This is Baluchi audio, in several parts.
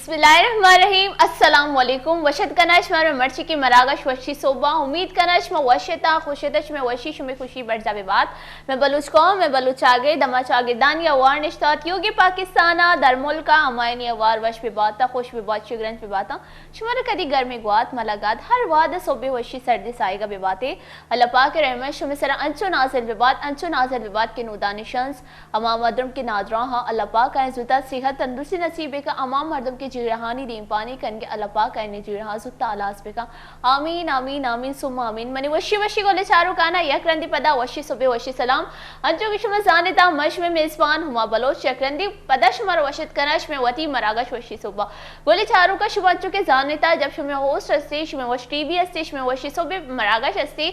بسم اللہ الرحمن الرحیم۔ السلام علیکم۔ وشت کناں شمارا مرچی کہ مراگش وشی صوبہ۔ امید کناں شما وشتا، خوشتا، شمے وشی، شمے خوشی برزا ببات۔ میں بلوچ قوم، میں بلوچ چاگرد، دما چاگردانی اوار نشتات، یوگی پاکستانا، در ملکا، ہمایانی اوار وش بباتا، خوش ببات، شگرنج بباتا۔ شمارا کدی گرمی گوات ملگات، ہر وہد صبح وشی سردی سائیگا بباتے۔ اللہ پاک رحمت شمے سرا انچو نازل ببات، انچو نازل ببات کہ نودانی شنز ہما مردم کہ نادراہ ہاں، اللہ پاک آئیں زوتا صحت تندرستی نصیب بکا۔ ہما مردم کہ جیڑہانی دیمپانی کنگے، اللہ پاک آئیں جیڑہاں زوتا ہلاس بکا۔ آمین، آمین، آمین، ثم آمین۔ منی وشی وشی گلے چاروکانا یک رندی پدا وشی صبح وشی سلام۔ انچو کہ شما زانتا، من شمے میزبان ہما بلوچ یک رندی پدا شمارا وشت کناں شمے وتی مراگش وشی صبح۔ گلے چاروکا، شما انچو کہ زانتا، جب شمے ہوسٹ ہستے، شمے وش ٹی وی ہستے، شمے وشی صبح مراگش ہستے،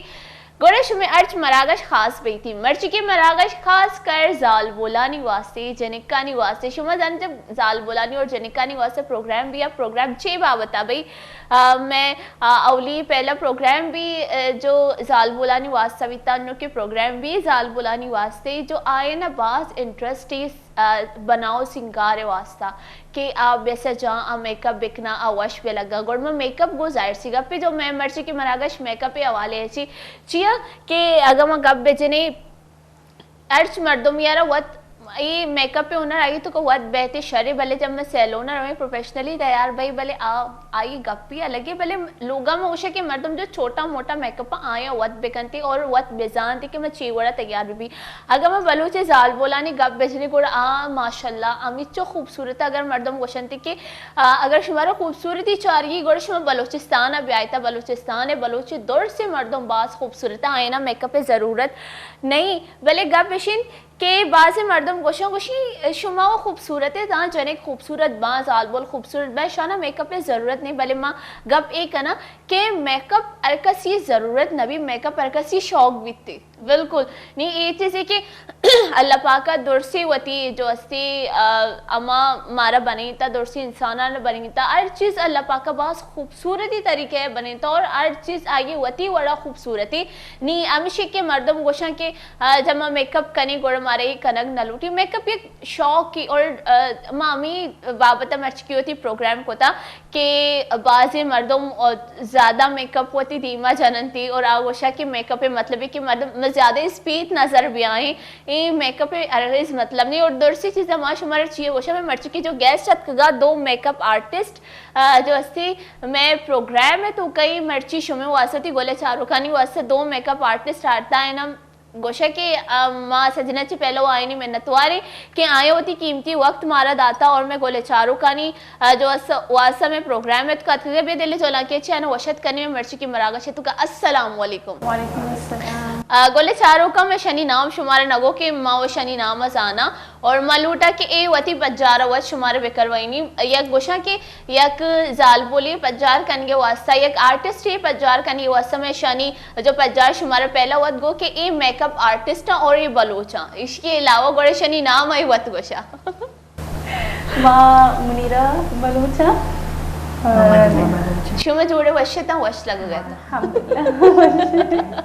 گڑا شمے ہرچ مراگش خاص بیتی۔ مرچی کہ مراگش خاص کر زالبولانی واسطے، جنکانی واسطے۔ شما زانت جب زالبولانی اور جنکانی واسطے پروگرام بیا، پروگرام چے بابتا بئی؟ آ، میں، آ، اولی پہلا پروگرام بی، آ، جو زالبولانی واسطہ بیتا، انو کہ پروگرام بی زالبولانی واسطے، جو آئینا باز انٹرسٹ ای آ، بناؤ سنگار ءِ واسطہ کہ آ بیسہ جاں، آ میک اپ بکناں، آ وش بہ لگاں۔ گڑا من میک اپ گوں ظاہر سی گپے، جو میں مرچی کہ مراگش میک اپ ءِ حوالے ءَ چی، چیا کہ اگاں ما گپ بجنیں، ہرچ مردم یارا وت اے میک اپ ءِ ہنر آئی تو کہ وت بہتے شرے، بلے جب میں سیلون ءَ رویں پروفیشنلی تیار بھئی، بلے آ آئی گپی الگے، بلے لوگا ما گوشے کہ مردم جو چھوٹا موٹا میک اپ آیا وت بکنتے اور وت بزانتے کہ میں چی وڑا تیار بی۔ اگر میں بلوچ زالبولانی گپ بجنی گڑا آ ماشاءاللہ ہمیچو خوبصورت۔ اگر مردم گوشنتے کہ آ، اگر شمارا خوبصورتی چارگی گڑا شما بلوچستان بیایتا، بلوچستان بلوچ دور سے مردم باز خوبصورت، آئینا میک اپ ضرورت نہیں۔ بلے گپ اشین کہ بعض مردم گوشن، گوشی شما و خوبصورت، تاں جنک خوبصورت باں، زالبول خوبصورت باں، شانا میک اپ ضرورت نہیں۔ بلے ما گپ اے کنا کہ میک اپ ہر کسی ضرورت نبی، میک اپ ہر کسی شوق بیتی۔ بالکل۔ نی اے چیزے کہ اللہ پاکا درسی وتی جو استی، آ، اما مارا بنیتا، درسی انسانان بنیتا، ہر چیز اللہ پاکا باز خوبصورتی طریقے بنیتا اور ہر چیز آئی وتی وڑا خوبصورتی۔ نی ہمشی کہ مردم گوشن کہ آ، جب ما میک اپ کنی گڑا مارا اے کنگ نہ لوٹی۔ میک اپ یک شوق ای اور، آ، ما ہمی بابت مرچکی وتی پروگرام کتا کہ بعضی مردم، آ، زیادہ میک اپ وتی دیما جننتی اور آ گوشا کہ میک اپ مطلب ہے کہ مردم میں زیادہ اسپیت نظر بیائیں، اے میک اپ ہرگز مطلب نہیں۔ اور درسی چیز ما شمارا چیئے گوشا، میں مرچکی جو گیسٹ اتکگا دو میک اپ آرٹسٹ، آ، جو استی میں پروگرام ہے تو کئی مرچی شمے واسطی گولے چاروکانی واسطے دو میک اپ آرٹسٹ آرتا ہے نا۔ گوشہ کہ، آ، ما سجنا چی پہلو آئینی منتواری کہ آیا وتی قیمتی وقت مارا داتا اور میں گولے چاروکانی، آ، جو اس واسطہ میں پروگرام ات کاتکگے بے دل جولان کے چین وشت کنی میں مرچی کی مراگش تو کا۔ السلام علیکم۔ وعلیکم السلام۔ آ، گولے چاروکا میں شنی نام شمارا نگو کہ ما و شنی نام زانا اور ما لوٹا کہ اے وتی پجارا وت شمارا بکروینی۔ یک گوشاں کہ یک زالبولے پجار کنگے واسطہ، یک آرٹسٹے پجار کنگے واسطہ میں شانی جو پجار شمارا پہلا وت گو کہ اے میک اپ آرٹسٹ آں اور اے بلوچ آں۔ اشی علاوہ گوڑے شنی نام اے وت گوشا۔ ما منیرہ بلوچ آں۔ شما جوڑے وش اتاں، وش لگگا اتاں۔ الحمدللہ۔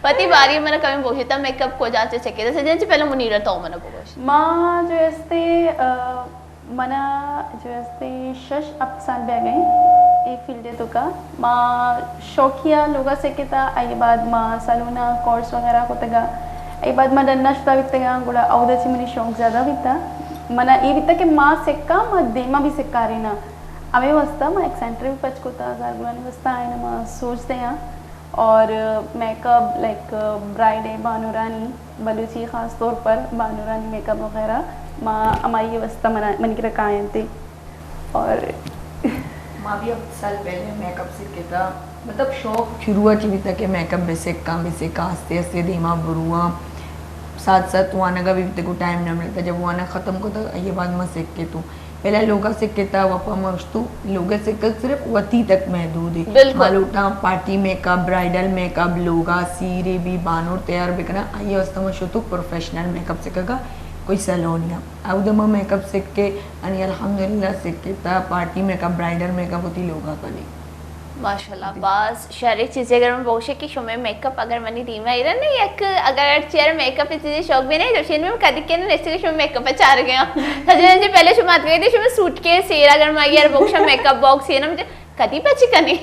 وتی باری منا کمی بوشتا میک اپ کجا چے سکے؟ جیسے جن چی پہلے منیرہ تو منا بگوش۔ ما جو استے، آ، منا جو استے شش ہپت سال بیگئے اے فیلڈ توکا۔ ما شوقیہ لوگا سکتا، آئی بعد ما سلونا کورس وغیرہ کتگا، آئی بعد ما ڈنا شتا بیتگا، گڑا اودا چی منی شوق زیادہ بیتا۔ منا اے بیتا کہ ما سکا، ما دیما بھی سکارینا۔ ہمے واسطہ ما ایک سینٹر بھی پچ کتا، زالبولانی واسطہ آئینا ما سوچتے ہیں۔ اور میک اپ، لائک، برائیڈ ہے بانورانی، بلوچی خاص طور پر بانورانی میک اپ وغیرہ، ما ہمائی واسطہ منا، منی کرا کائیں تھے۔ اور ما بھی اب سال پہلے میک اپ سیکھے تھا، مطلب شوق شروع چی بھی تھا کہ میک اپ بھی سیکھاں، بھی سیکھاں، آستے آستے دیما برواں۔ ساتھ ساتھ وانگا بھی تے کو ٹائم نہ ملتا، جب وانا ختم کو تو یہ بعد ما سیکھ کے تو پہلا لوگا سکتا، وپا ما اشتو لوگا سکگ صرف وتی تک محدود ہے۔ بالکل۔ ما لوٹاں party make up, bridal make up, لوگا سیرے بھی بانور تیار بکنا، آئی واسطہ ما شتو پروفیشنل میک اپ سکگا کوئی سیلونیا۔ اود ما میک اپ سکے، انی الحمدللہ سکتا party make up, bridal make up وتی لوگا کنے۔ ماشاءاللہ، باز شریں چیزے۔ اگر من بگوشے کہ شمئے میک اپ اگر منی دیما ایرا نہ، یک اگر چیر میک اپ چیزے شوق بھی نہیں، تو شین میں کدی کے نشتے کہ شمئے میک اپ چار گیا۔ سجن جی پہلے شما آت گئے تھے، شما سوٹ کیس ایرا، اگر ما یار بگوشا میک اپ باکس ایرا، مجھے کدی پچ کنی،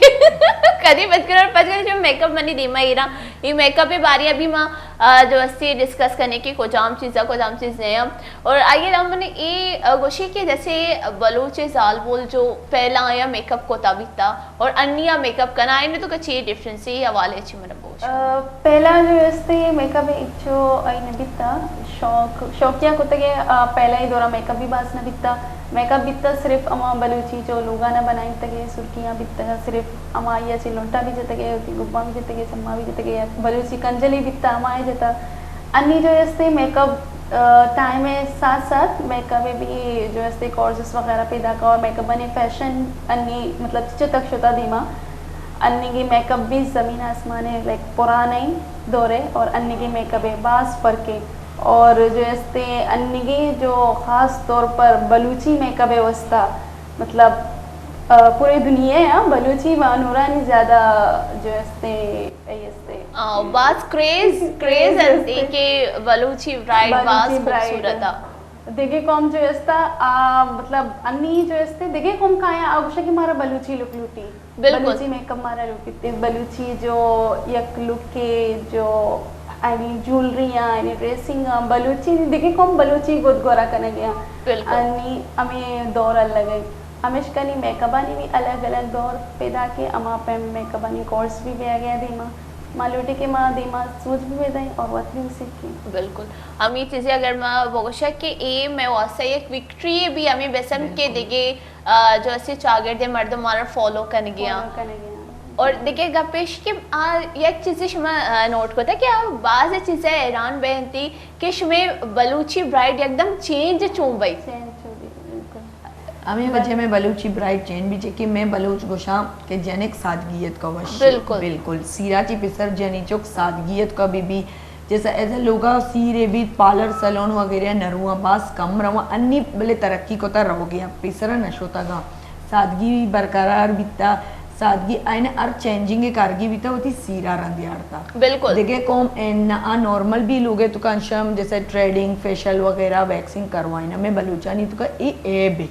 کدی پچ کنی، پچ کنی، شما میک اپ منی دیما ایرا۔ یہ میک اپ بارے ابھی ما، آ، جو استی ڈسکس کرنے کی کجام چیزا، کجام چیز نہیں۔ اور آئیے ہم نے یہ، آ، گوشی کہ جیسے بلوچ زال بول جو پہلا آیا میک اپ کوتا بیتا، اور انیا میک اپ کنا، آئین تو کچھ یہ ڈفرنس ہے حوالے چی من بوش۔ آ، پہلا جو استے میک اپ ایک جو آئی نہ بیتا، شوق، شوقیہ کتگے، آ، پہلا ہی دورہ میک اپ بھی باز نہ بیتا۔ میک اپ بیتا صرف اما بلوچی جو لوگا نہ بنائیں تگے، سرکیاں بیتگا صرف اما یا چی لنٹا بھی جتگے، گبا بھی جتگے، چما بھی جتگے، بلوچی کنجلی بیتا اما جتا۔ انی جو استے میک اپ، آ، ٹائم ہے ساتھ ساتھ میک اپ بھی جو استے کورسز وغیرہ پیدا کا اور میک اپ بنے فیشن انی مطلب چتک شتا دیما۔ انیگی میک اپ بھی زمین آسمان ہے، لائک پرانے دور ہے اور انیگی میک اپ ہے، باز فرق ہے۔ اور جو استے انیگی جو خاص طور پر بلوچی میک اپ ہے واسطہ، مطلب، آ، پوری دنیا ہے، ہاں، بلوچی وانورانی زیادہ جو استے، اے استے۔ آ، باز کریز، کریز انتی کہ بلوچی برائڈ باز خوبصورت ہے۔ دگہ قوم جو استا، آ، مطلب، انی جو استے، دگہ قوم کایا، آ گوشا کہ مارا بلوچی لک لوٹی۔ بالکل۔ بلوچی میک اپ مارا لوٹیت، بلوچی جو یک لک کے جو آئی جولری آ، آئی ڈریسنگ آ، بلوچی، دگہ قوم بلوچی گد گورا کنگے آ۔ بالکل۔ انی ہمیں دور الگ ہے۔ ہمیشکانی میک اپانی بھی الگ الگ دور پیدا کے، اما پیم میک اپانی کورس بھی بیا گیا دیما۔ ما لوٹی کہ ما دیما سوچ بھی بدائیں اور وقت بھی سیکھیں۔ بالکل۔ ہمیں چیزیں اگر ما بگوشا کہ اے میں واسطہ یک وکٹری بھی ہمیں بسم کے دگے آ، جو اسے چاگرد مردم مارا فالو کنگے آں۔ فالو کنگے آں۔ اور دگہ گپش کہ آ، یک چیزے شما، آ، نوٹ کتا کہ آ باز چیزے حیران بینتی کہ شمے بلوچی برائڈ یکدم چینج چون بئی۔ چینج چون بئی، بالکل۔ ہمیں وجہ میں بلوچی برائڈ چینج بھی چے کہ میں بلوچ گوشاں کہ جنک سادگیت کا وش۔ بالکل۔ بالکل۔ سیرا چی پسر جنی چک سادگیت کا بی بی۔ جیسا ایسا لوگا سیرے بیت، پارلر سلون وغیرہ نہ رواں، باز کم رواں، انی بلے ترقی کتا روگے آں، پیسرا نہ شتگاں۔ سادگی برقرار بیتا، سادگی آئین ہر چینجنگ کارگی بیتا، وتی سیرا رند یارتا۔ بالکل۔ دگہ قوم این نہ آ نارمل بھی لوگے تو کانشم جیسے تھریڈنگ، فیشل وغیرہ، ویکسنگ کروائیں، ہمیں بلوچانی تو کا اے عیب ہے۔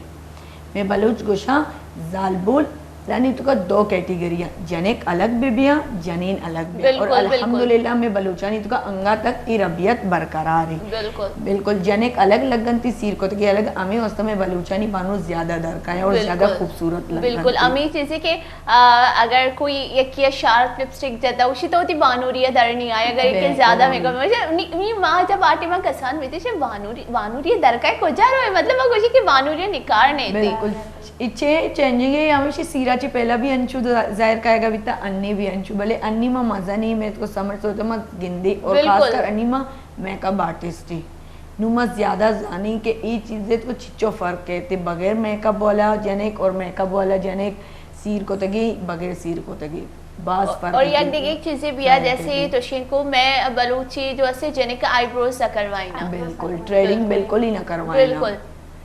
میں بلوچ گوشاں زالبول زانی تو کا دو کیٹیگری ہیں، جنک الگ بہ بیاں، جنین الگ بہ بیاں۔ اور بالکل، بالکل۔ الحمدللہ میں بلوچانی تو کا انگا تک ای ربیت برقرار ہے۔ بالکل۔ بالکل، جنک الگ لگن تی سیر کتگی الگ، ہمیں واسطہ میں بلوچانی بانو زیادہ درکا ہے اور زیادہ بالکل۔ خوبصورت لگن بالکل، تی۔ ہمیں چیزیں کہ، آ، اگر کوئی یکی شارپ لپسٹک جتا، اسی تو تی بانوری درنی آئے، اگر یکی بالکل۔ زیادہ میک اپ، نی، نی ماں جب آٹے ماں کسان بیتے، شے بانوری، بانوری درکا ہے کجا روئے، مطلب، وہ گوشی کہ بانوری نکار نہیں تھی۔ بالکل۔ اچے چینجنگ ہے، ہمیشہ سیرا چی پہلا بھی انچو ظاہر کائے گا بیتا، انی بھی انچو، بلے انی ما مزہ نہیں، میں تو سمجھ سوچتا ما گندے، اور خاص بالکل۔ کر انی ما میک اپ آرٹسٹ ہی۔ نو ما زیادہ زانی کہ ای چیزیں تو چچو فرق ہے، تے بغیر میک اپ والا جنک اور میک اپ والا جنک سیر کتگی، بغیر سیر کتگی۔ باز فرق اور ہے یک چیزیں۔ دیگه ایک چیزیں بھی ہے، فرق ہے جیسے جی۔ تو شین کو میں بلوچی جو اسے جنک آئی بروز نہ کروائنا۔ بالکل، تھریڈنگ بالکل ہی نہ کروائنا۔ بالکل۔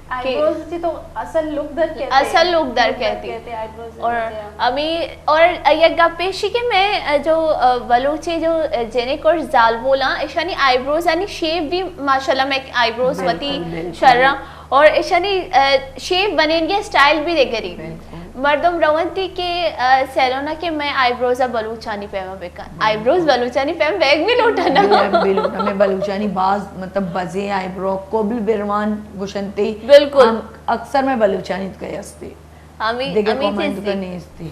آئی بروز چی تو اصل لک در کہتے ہیں۔ اصل لک در کہتی۔ کہتے ہیں آئی بروز اور دیتے ہیں۔ امی، اور یک گپ پیشی کہ میں، جو، بلوچی جو جنک اور زالبولاں، اشانی آئی بروز یعنی شیپ بھی ماشاءاللہ میں آئی بروز بالکل، وتی بالکل۔ شرا اور اشانی، شیپ بنین گے اسٹائل بھی دے گری۔ بالکل۔ مردم رونتی کہ، سیلونا کہ میں آئی بروز بلوچانی پیما بکن۔ آئی بروز بلوچانی پیم بیگ بھی لوٹا نا۔ بیگ بھی لوٹا۔ میں بلوچانی باز، مطلب، بزے آئی برو، کوبل بروان گشنتے۔ بالکل۔ ہم اکثر میں بلوچانی تو کہے ہستے۔ ہمیں، دگہ ہمیں قومانی چیز تو کہے نہیں ہستے۔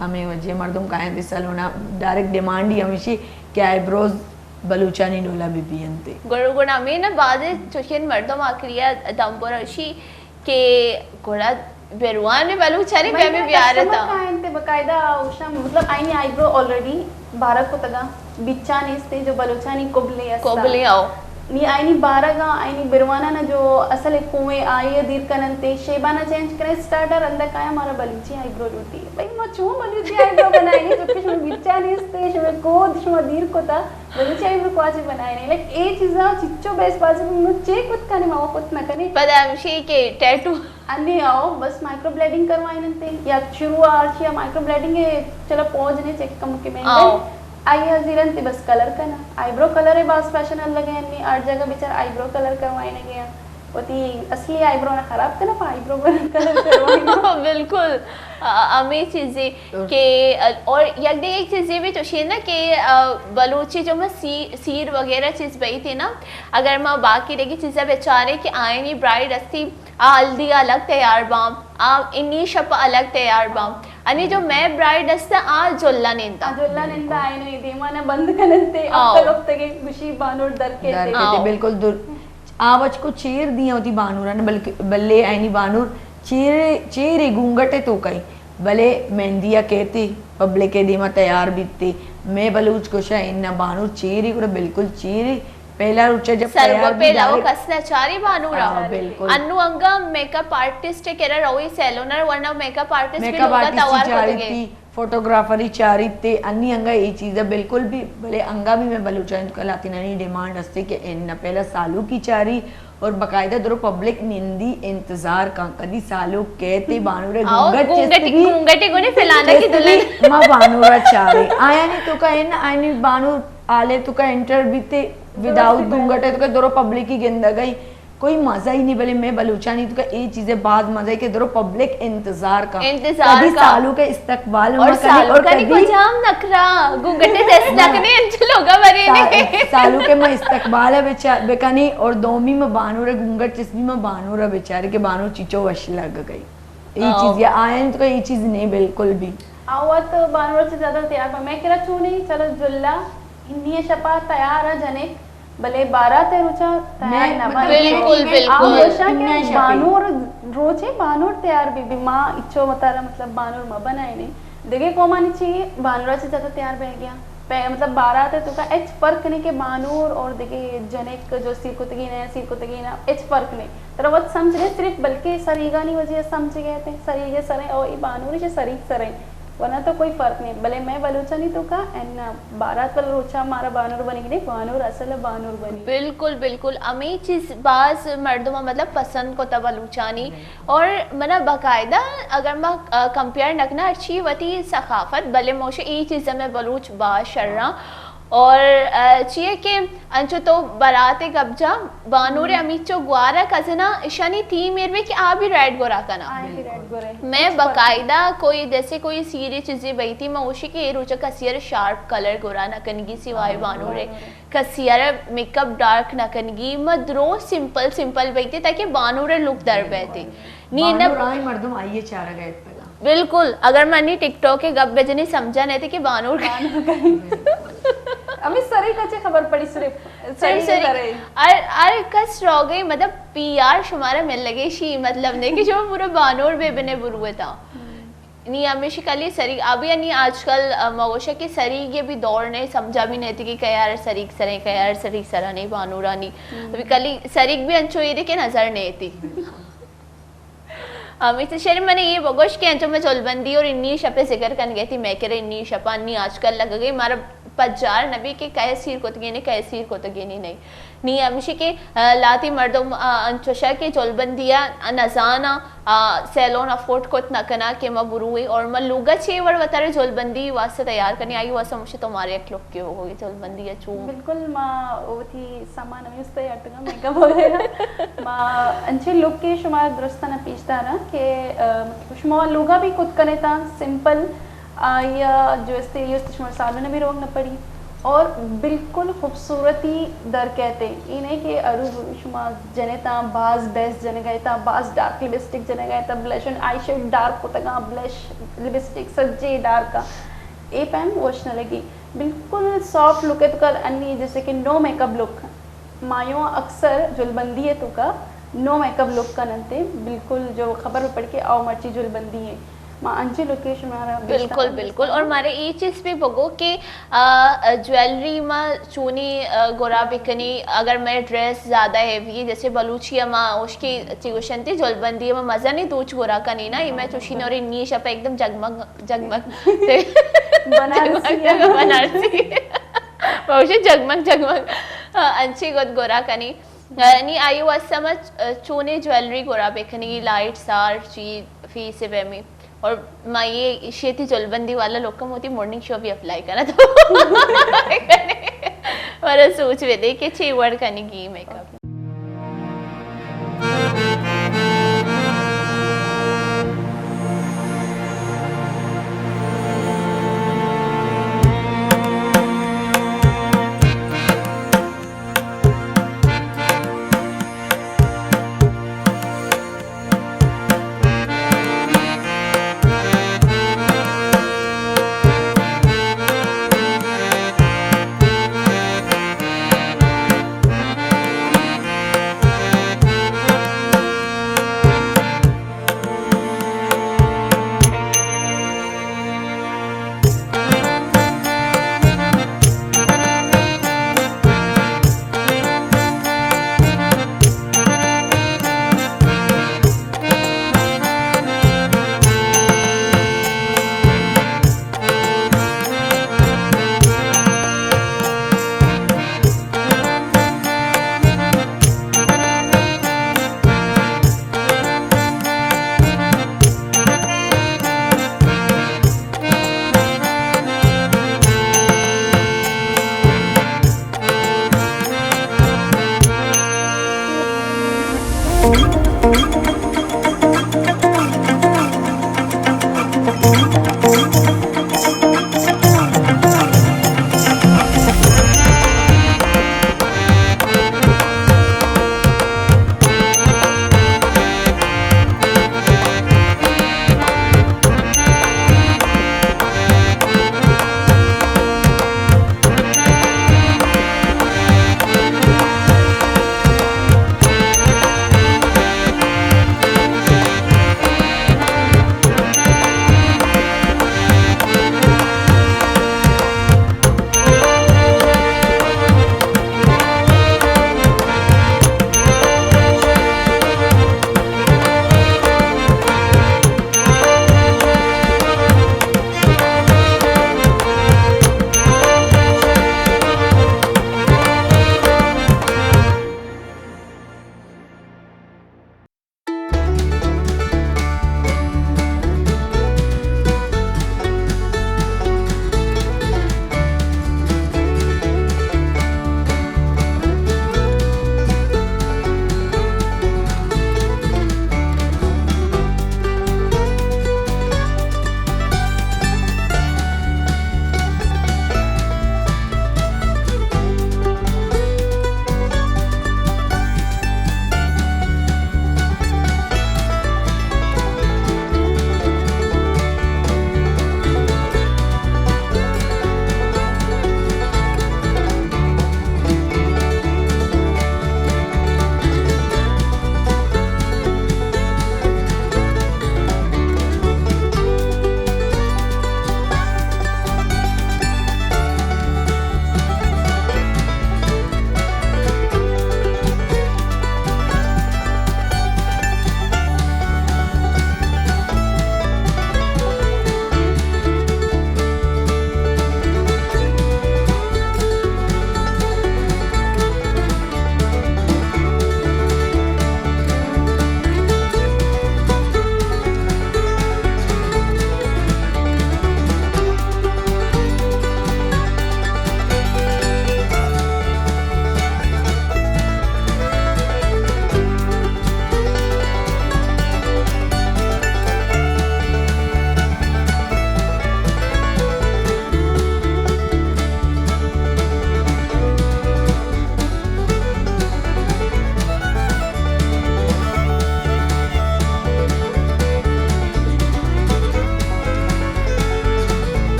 ہمیں وجہ مردم کہیں تے سیلونا ڈائریکٹ ڈیمانڈ ہی ہمیشی کہ آئی بروز بلوچانی ڈولا بی بی انتے۔ گڑ، گڑ ہمیں نا بعد چوشین مردم آخری دمبر اشی کہ گڑا بروان بلوچانی پیم بیارتا۔ کسٹمر کائنتے باقاعدہ اوشا، مطلب، آئی آئی برو آلریڈی بارہ کتگا، بچا نیستے جو بلوچانی قبلے استا۔ قبلے آؤ۔ نی آئینی بارگا، آئینی بروانا نا جو اصل کوئے آئی دیر کننتے، شیبانا چینج کرے، سٹارٹر اندک آیا، مارا بلوچی آئی برو لوٹی۔ بھئی ما چون بلوچی آئی برو بنائیں، جبکہ شما گچا نیستے، شما کود، شما دیر کتا، بلوچی آئی برو کواچے بنائیں۔ لائک اے چیزا چچو بحث بازی، نو چے کت کنے، ما کت نہ کنے۔ پدا ہمشی کہ ٹیٹو۔ انی آؤ، بس مائیکرو بلیڈنگ کروائیننتے، یا شروع آرشیا مائیکرو بلیڈنگ ہے، چلو پوج نے چیک کم کے میں آؤ۔ آئی ءَ زیرنت بس کلر کنا۔ آئی برو کلر ءَ باز فیشن ءَ لگے، انی ہر جگہ بچار آئی برو کلر کروائینگے آں۔ وتی اصلی آئی برو نا خراب کنا، پہ آئی برو کلر کروائینگ۔ بالکل، آ، ہمے چیزے کہ، اور یک دیگہ یک چیزے بھی چوشی نا کہ، آ، بلوچی جو ما سی-، سیر وغیرہ چیز بئی تھی نا، اگر ما باقی دیگہ چیزا بچارے کہ آئینی برائڈ استی، آ ہلدی الگ تیار باں، آ انی شپ الگ تیار باں۔ انی جو مئے برائڈ است، آ جلا نندا۔ آ جلا نندا، آئینی دیمانا بند کننتے، آؤ۔ ہفتگ ہفتگے گوشی بانور در کیتے۔ در کیتے، آؤ۔ بالکل در-، آ بچکو چیر دیاں وتی بانوران، بلکہ، بلے آئینی بانور چیر، چیر گونگٹے تو کئی، بلے مہندی آ کیتے، پبلک دیما تیار بیتے۔ مئے بلوچ گوشا انا بانور چیرے، گڑا بالکل چیرے۔ پہلا روچا جب سر تیار و بھی پہلا و ڈائریکٹ کس نہ چاری بانورا۔ ہاں، بالکل۔ انو انگا میک اپ آرٹسٹ کرا روی سیلونر، ورنہ میک اپ آرٹسٹ بھی میک اپ لوگا آرٹسٹ توار چاری کتگے۔ تھی، فوٹوگرافری چاری تے، انی انگا اے چیزا بالکل بھی، بلے انگا بھی میں بلوچانی تو کلاتینانی ڈیمانڈ ہستے کہ ان پہلا سالو کی چاری اور باقاعدہ درو پبلک نندی انتظار کن کدی سالو کہتے بانورے آؤ، گونگٹ گونگٹ، چست بھی، گونگٹے گونے فلانا کی چست بھی دلہن۔ ما بانورا چارے۔ آیا نے تو کا ان، آئینی بانور آلے تو کا انٹر بیتے، وداؤٹ گونگٹے تو کا درو پبلکی گندگئی۔ کوئی مزہ ہی نہیں، بلے میں بلوچانی تو کا اے چیزیں بعد مزہ ہے کہ درو پبلک انتظار کا۔ انتظار کدی کا۔ سالو کے استقبال اور ما کنے سالو اور کا نہیں کدی کجام نکرا، گونگٹے دست نہ۔ نکنے انچ لوگا بنے نے۔ سا-، سالو کے ما استقبال ہے بچا-، بکنے اور دومی ما بانور گونگٹ چس بھی ما بانور بیچارے کہ بانور چیچو وش لگ گئی۔ اے آؤ۔ چیز یا آیا نہیں تو کا اے چیز نہیں بالکل بھی۔ آؤ تو بانور سے زیادہ تیار پا میں کرا چونی، چلو جلا، ہنی شپا تیار ہے جنک۔ بلے بارات ء روچا تیار میں نہ مطلب بنت۔ بالکل، بالکل۔ آ گوشاں کہ بانور روچے بانور تیار بی بی، ما اچو وتارا مطلب بانور مہ بنائینے۔ دگہ قومانی چی بانورا چی زیادہ تیار بہ گیا۔ پہ مطلب بارات ء تو کا اچ فرق نہیں کہ بانور اور دگہ جنک جو سیر کتگی نہ سیر کتگی نہ اچ فرق نہیں۔ ترا وت سمجھ نہیں صرف بلکہ سریگانی وجہ سمجھ گئے تھے۔ سریگے سریں او ای بانوری چے سریگ سریں۔ ورنہ تو کوئی فرق نہیں، بلے میں بلوچانی تو کا ان بارات والا روچا مارا بانور بنی کہ نہیں، بانور اصل بانور بنی۔ بالکل، بالکل۔ امی چیز باز مردم مطلب پسند کو تا بلوچانی۔ اور منا باقاعدہ اگر ما، آ، کمپیئر نکنا ہرچی وتی ثقافت، بلے موشے ای چیز میں بلوچ باز شرا۔ اور، آ، چیئے کہ انچو تو برات گپ جا، بانور ہمیچو گوارا کزنا، اشانی تھیم ایر بی کہ آ بھی ریڈ گورا کنا۔ آ بھی ریڈ گورے۔ میں باقاعدہ کوئی جیسے کوئی سیری چیزی بئی تھی، میں اوشی کہ اے روچا کسی ار شارپ کلر گورا نہ کنگی سوائے بانورے، کسی ار میک اپ ڈارک نہ کنگی، میں درو سمپل سمپل بئی تھی تاکہ بانور لک در بیتی۔ نی نہ بانور آئی مردم آئیے چارہ گئے پلا۔ بالکل، اگر منی ٹک ٹاک ء گپ بجنی سمجھا نہیں تھی کہ بانور کئی۔ ہمیں سری کچے خبر پڑی صرف۔ صرف سری سری۔ سری۔ ہر، ہر کس رو گئی، مطلب پی آر شمارا مل لگے شی، مطلب نہیں کہ شما پورا بانور بے بنے بروے تا۔ نی ہمیشہ کلی سری، ابھی نی آج کل، آ، مگوشہ کہ سری یہ بھی دور نہیں سمجھا بھی نہیں تھی کہ کیا سری سرے، کیا سری سرا نہیں بانورانی۔ ابھی کلی سری بھی انچو یہ دے کہ نظر نہیں تھی۔ ہمیشہ شر من یہ بگوش کہ انچو میں جلبندی اور انی شپ ذکر کن گئی تھی، میں کرے انی شپا انی آج کل لگ گئی، مارا پجار نبی کہ کئے سیر کتگینی، کئے سیر کتگینی نہیں۔ نی ہمیشہ کہ، آ، لاتی مردم، آ، انچوشا کہ جلبندی آ نزانا، آ، سیلون افورڈ کت نہ کنا کہ ما بروی اور ما لوگا چے وڑ وتر جلبندی واسطہ تیار کنی، آئی واسطہ مجھے تمہارے ایک لوگ کے ہو گئی جلبندی آ چون۔ بالکل، ما وتی سامان ہمیں است اٹگا میک اپ وغیرہ۔ ما انچے لک کہ شما درستانا پیش داراں کہ، آ، مطلب شما لوگا بھی کت کنے تا سمپل، آیا جو استے، یہ استے شما سالن بھی روگ نہ پڑی اور بالکل خوبصورتی در کہتے۔ یہ نہیں کہ ارو شما جنے تا باز بیس جنے گئے تا، باز ڈارک لپسٹک جنے گئے تا، بلش اینڈ آئی شیڈ ڈارک کتگا، بلش لپسٹک سجے ڈارک کا۔ اے پیم وش نہ لگی۔ بالکل سافٹ لک ہے تو کل انی جیسے کہ نو میک اپ لک۔ مایوں اکثر جلبندی ہے تو کا نو میک اپ لک کننتے، بالکل جو خبر پڑ کے آؤ مرچی جلبندی ہے۔ ما انچیں لوکیشن مارا بیشتر بالکل، بالکل۔ اور مارے اے چیز بھی بگو کہ، آ، جویلری ما چونی، آ، گورا بکنی، اگر مئے ڈریس زیادہ ہیوی ہے، جیسے بلوچی ما اوشکی چی گوشنتی جلبندی ما مزنی دوچ گورا کنی نا، اے مئے چوشی نوری نیش اپا ایک دم جگمگ، جگمگ۔ بنارسی۔ جگمگ، بنارسی۔ بہت جگمگ، جگمگ۔ آ، انچی گد گورا کنی۔ یعنی آئی واسطہ ما چ-، چونے جویلری گورا بکنی، لائٹ سار چی فیس بیمی۔ اور ما یہ شیتی جلبندی والا لوکم ہوتی مارننگ شو بھی اپلائی کرا تو۔ اور سوچ بھی دے کہ چی ورڈ کنی گی میک اپ۔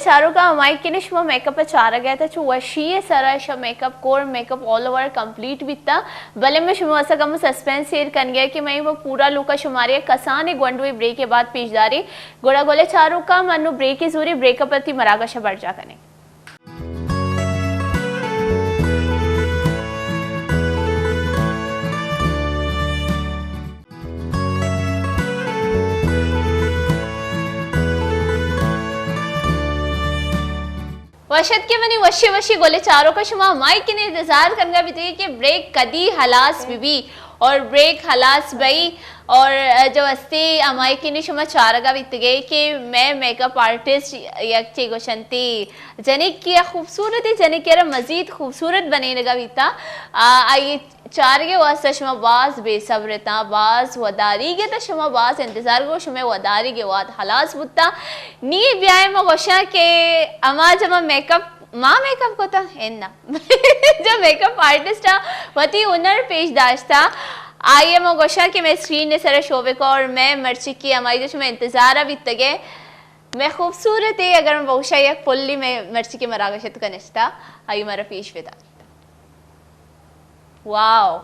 چاروکاں، ہمائی کہ نی شما میک اپ ءَ چارگ ءَ اتاں، چو وشی ءِ سرا شما makeup cover, makeup all over complete بیتا، بلے من شما واسطہ کمو سسپنس ایر کنگ ءَ کہ من وہ پورا لوک ءَ شمارے کسانیں گونڈوے بریک ءَ بعد پیش دارے۔ گڑا گل ءِ چاروکاں، من نوں بریک ءَ زورے، بریک ءَ پد وتی مراگش ءَ برجا کنیں۔ وش اتکے منی وشی وشی گل ءِ چاروکاں، شما ہمائی کہ نی انتظار کنگا بیتگے کہ بریک کدی ہلاس بہ بی اور بریک ہلاس بئی اور جو استے ہمائی کہ نی شما چارگا بیتگے کہ مئے میک اپ آرٹسٹ یک چے گوشنتی جنکے ءَ خوبصورت جنکے ءَ را مزید خوبصورت بنینگا بیتا۔ آ، آئی چارگ ءِ واسطہ شما باز بے صبر اتاں، باز وداریگ اتاں، شما باز انتظار کو، شمئے وداریگ ءِ وہد ہلاس بوتا۔ نی بیائے ما گوشاں کہ ہما جما میک اپ، ما میک اپ کتا؟ اناں۔ جو میک اپ آرٹسٹ ءَ وتی ہنر پیش داشتا، آئی ءَ ما گوشاں کہ مئے اسکرین ءِ سرا شو بکا اور مئے مرچی کہ ہمائی جو شما انتظار ءَ بیتگے، مئے خوبصورت ءَ اگر من بگوشاں یک پلی مئے مرچی کہ مراگش ءِ توکا نشتا، آئی مارا پیش بدا۔ واو،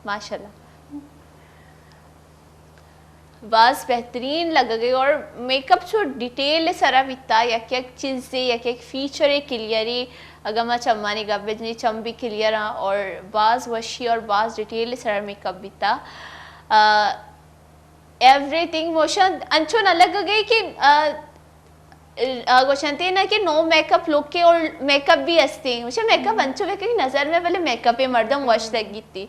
ماشاءاللہ۔ باز بہترین لگگے اور میک اپ چو ڈیٹیل سرا بیتا، یک یک چیز سے، یک یک فیچر کلیئری، اگر ما چمانی گپ بجنی، چم بھی کلیئر آں اور باز وشی اور باز ڈیٹیل سرا میک اپ بیتا۔ آ، ایوری تھنگ موشن انچو نہ لگگے کہ، آ، آ، گوشنتے نا کہ نو میک اپ لک کے اور میک اپ بھی ہستے ہیں۔ مجھے میک اپ انچو بے کہ نظر میں بلے میک اپ مردم وش لگی تھی۔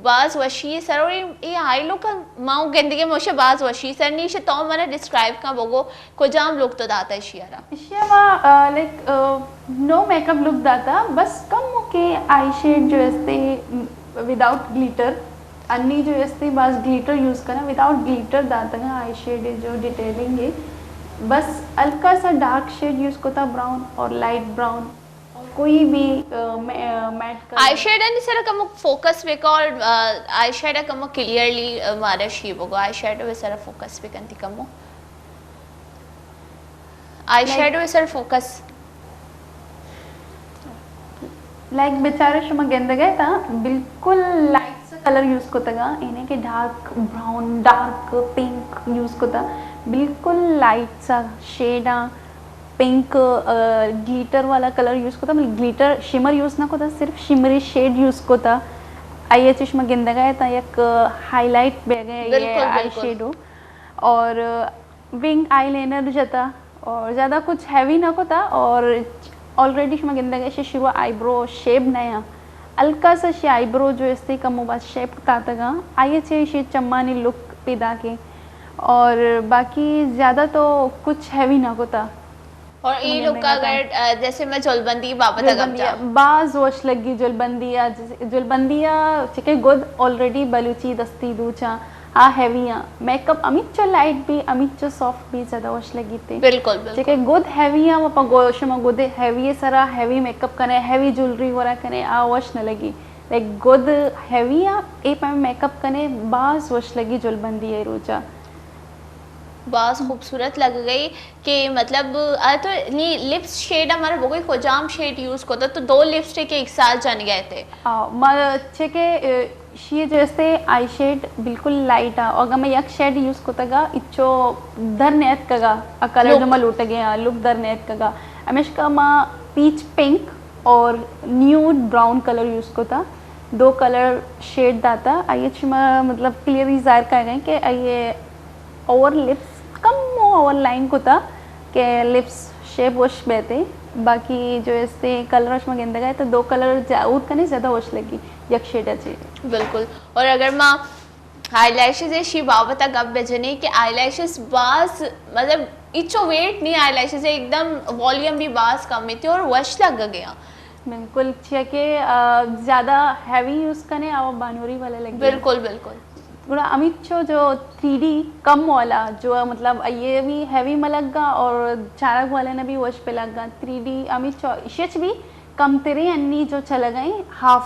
باز وشی سر اور اے، اے آئی لک ما گندگی موشے باز وشی سر نیشے تو منا ڈسکرائب کن بگو کجام لک تو داتا اشی را؟ اشی ما، آ، لائک، آ، نو میک اپ لک داتا، بس کم کے آئی شیڈ جو استے وداؤٹ گلیٹر، انی جو استے باز گلیٹر یوز کنا، وداؤٹ گلیٹر داتگا آئی شیڈ جو ڈیٹیلنگ ہے، بس ہلکا سا ڈارک شیڈ یوز کتا، براؤن اور لائٹ براؤن، اور کوئی بھی، آ، مے-، آ، میٹ کلر۔ آئی شیڈ انی سر کمو فوکس بکا اور، آ، آئی شیڈ کمو کلیئرلی، آ، مارا شی بگو، آئی شیڈ سر فوکس بکنتی کمو۔ آئی شیڈو سر فوکس۔ لائک بیچارے شما گندگے تا بالکل لائٹ سا کلر یوز کتگا، یعنی کہ dark brown, dark pink use کتا، بالکل لائٹ سا شیڈاں، پنک، آ، گلیٹر والا کلر یوز کتا، بلکہ گلیٹر شمر یوز نہ کتا، صرف شمری شیڈ یوز کتا۔ آئی اچ شما گندگے تا یک ہائی لائٹ بیگے یہ بالکل، آئی بالکل۔ شیڈو۔ اور ونگ آئی لائنر جتا اور زیادہ کچھ ہیوی نہ کتا اور آلریڈی شما گندگے شی شروع آئی برو شیپ نیا، ہلکا سا شی آئی برو جو استے کمو باز شیپ کتاتگا، آئی چے شی چمانی لک پیدا کے اور باقی زیادہ تو کچھ ہیوی نہ کتا۔ اور اے لوگ کا اگر، آ، جیسے میں جلبندی بابت اگر جلبندی جا۔ باز وش لگی جلبندی آ، جیسے جلبندی آ، چکے گد آلریڈی بلوچی دستی دوچاں، آ ہیوی آ۔ میک اپ امیچو لائٹ بھی، امیچو سافٹ بھی زیادہ وش لگی تے۔ بالکل، بالکل۔ چکے گد ہیوی آ، وپا گو-، شما گد ہیوی سرا ہیوی میک اپ کنے، ہیوی جولری ورا کنے، آ وش نہ لگی۔ لائک گد ہیوی آ، اے پیم میک اپ کنے، باز وش لگی جلبندی آ روچا۔ باز خوبصورت لگ گئی کہ مطلب، آ تو نی لپس شیڈ ہمارا بگوئی کجام شیڈ یوز کتا تو دو لپسٹک ایک ساتھ جن گئے تھے۔ آ، ما چے کہ، اے، شی جو استے آئی شیڈ بالکل لائٹ آ، اگر میں یک شیڈ یوز کتگا، اچو در نیتکگا، آ کلر جو ما لوٹگے آ، لک در نیتکگا۔ ہمیشکا ما پیچ پنک اور نیوڈ براؤن کلر یوز کتا، دو کلر شیڈ داتا، آئی اچ ما مطلب کلیئرلی ظاہر کر گئے کہ آئی اوور لپس کم اوور لائن کتا کہ لپس شیپ وش بیتے، باقی جو استے کلر اش ما گندگا ہے تو دو کلر جا-، اوت کنے زیادہ وش لگی یک شیڈ اچے۔ بالکل۔ اور اگر ما آئی لیشز شی بابت گپ بجنے کہ آئی لیشز باز مطلب اچو ویٹ نہیں، آئی لیشز ایک دم والیوم بھی باز کم تھی اور وش لگ گیا۔ بالکل، چیا کہ، آ، زیادہ ہیوی یوز کنے، آ بانوری والا لگے۔ بالکل، بالکل۔ گڑا امیچو جو تھری ڈی کم والا، جو مطلب یہ بھی ہیوی ملگا اور چارگ والے نے بھی وش پہ لگا۔ تھری ڈی امیچو اشچ بھی کم ترے انی جو چلگا ہیں، ہاف،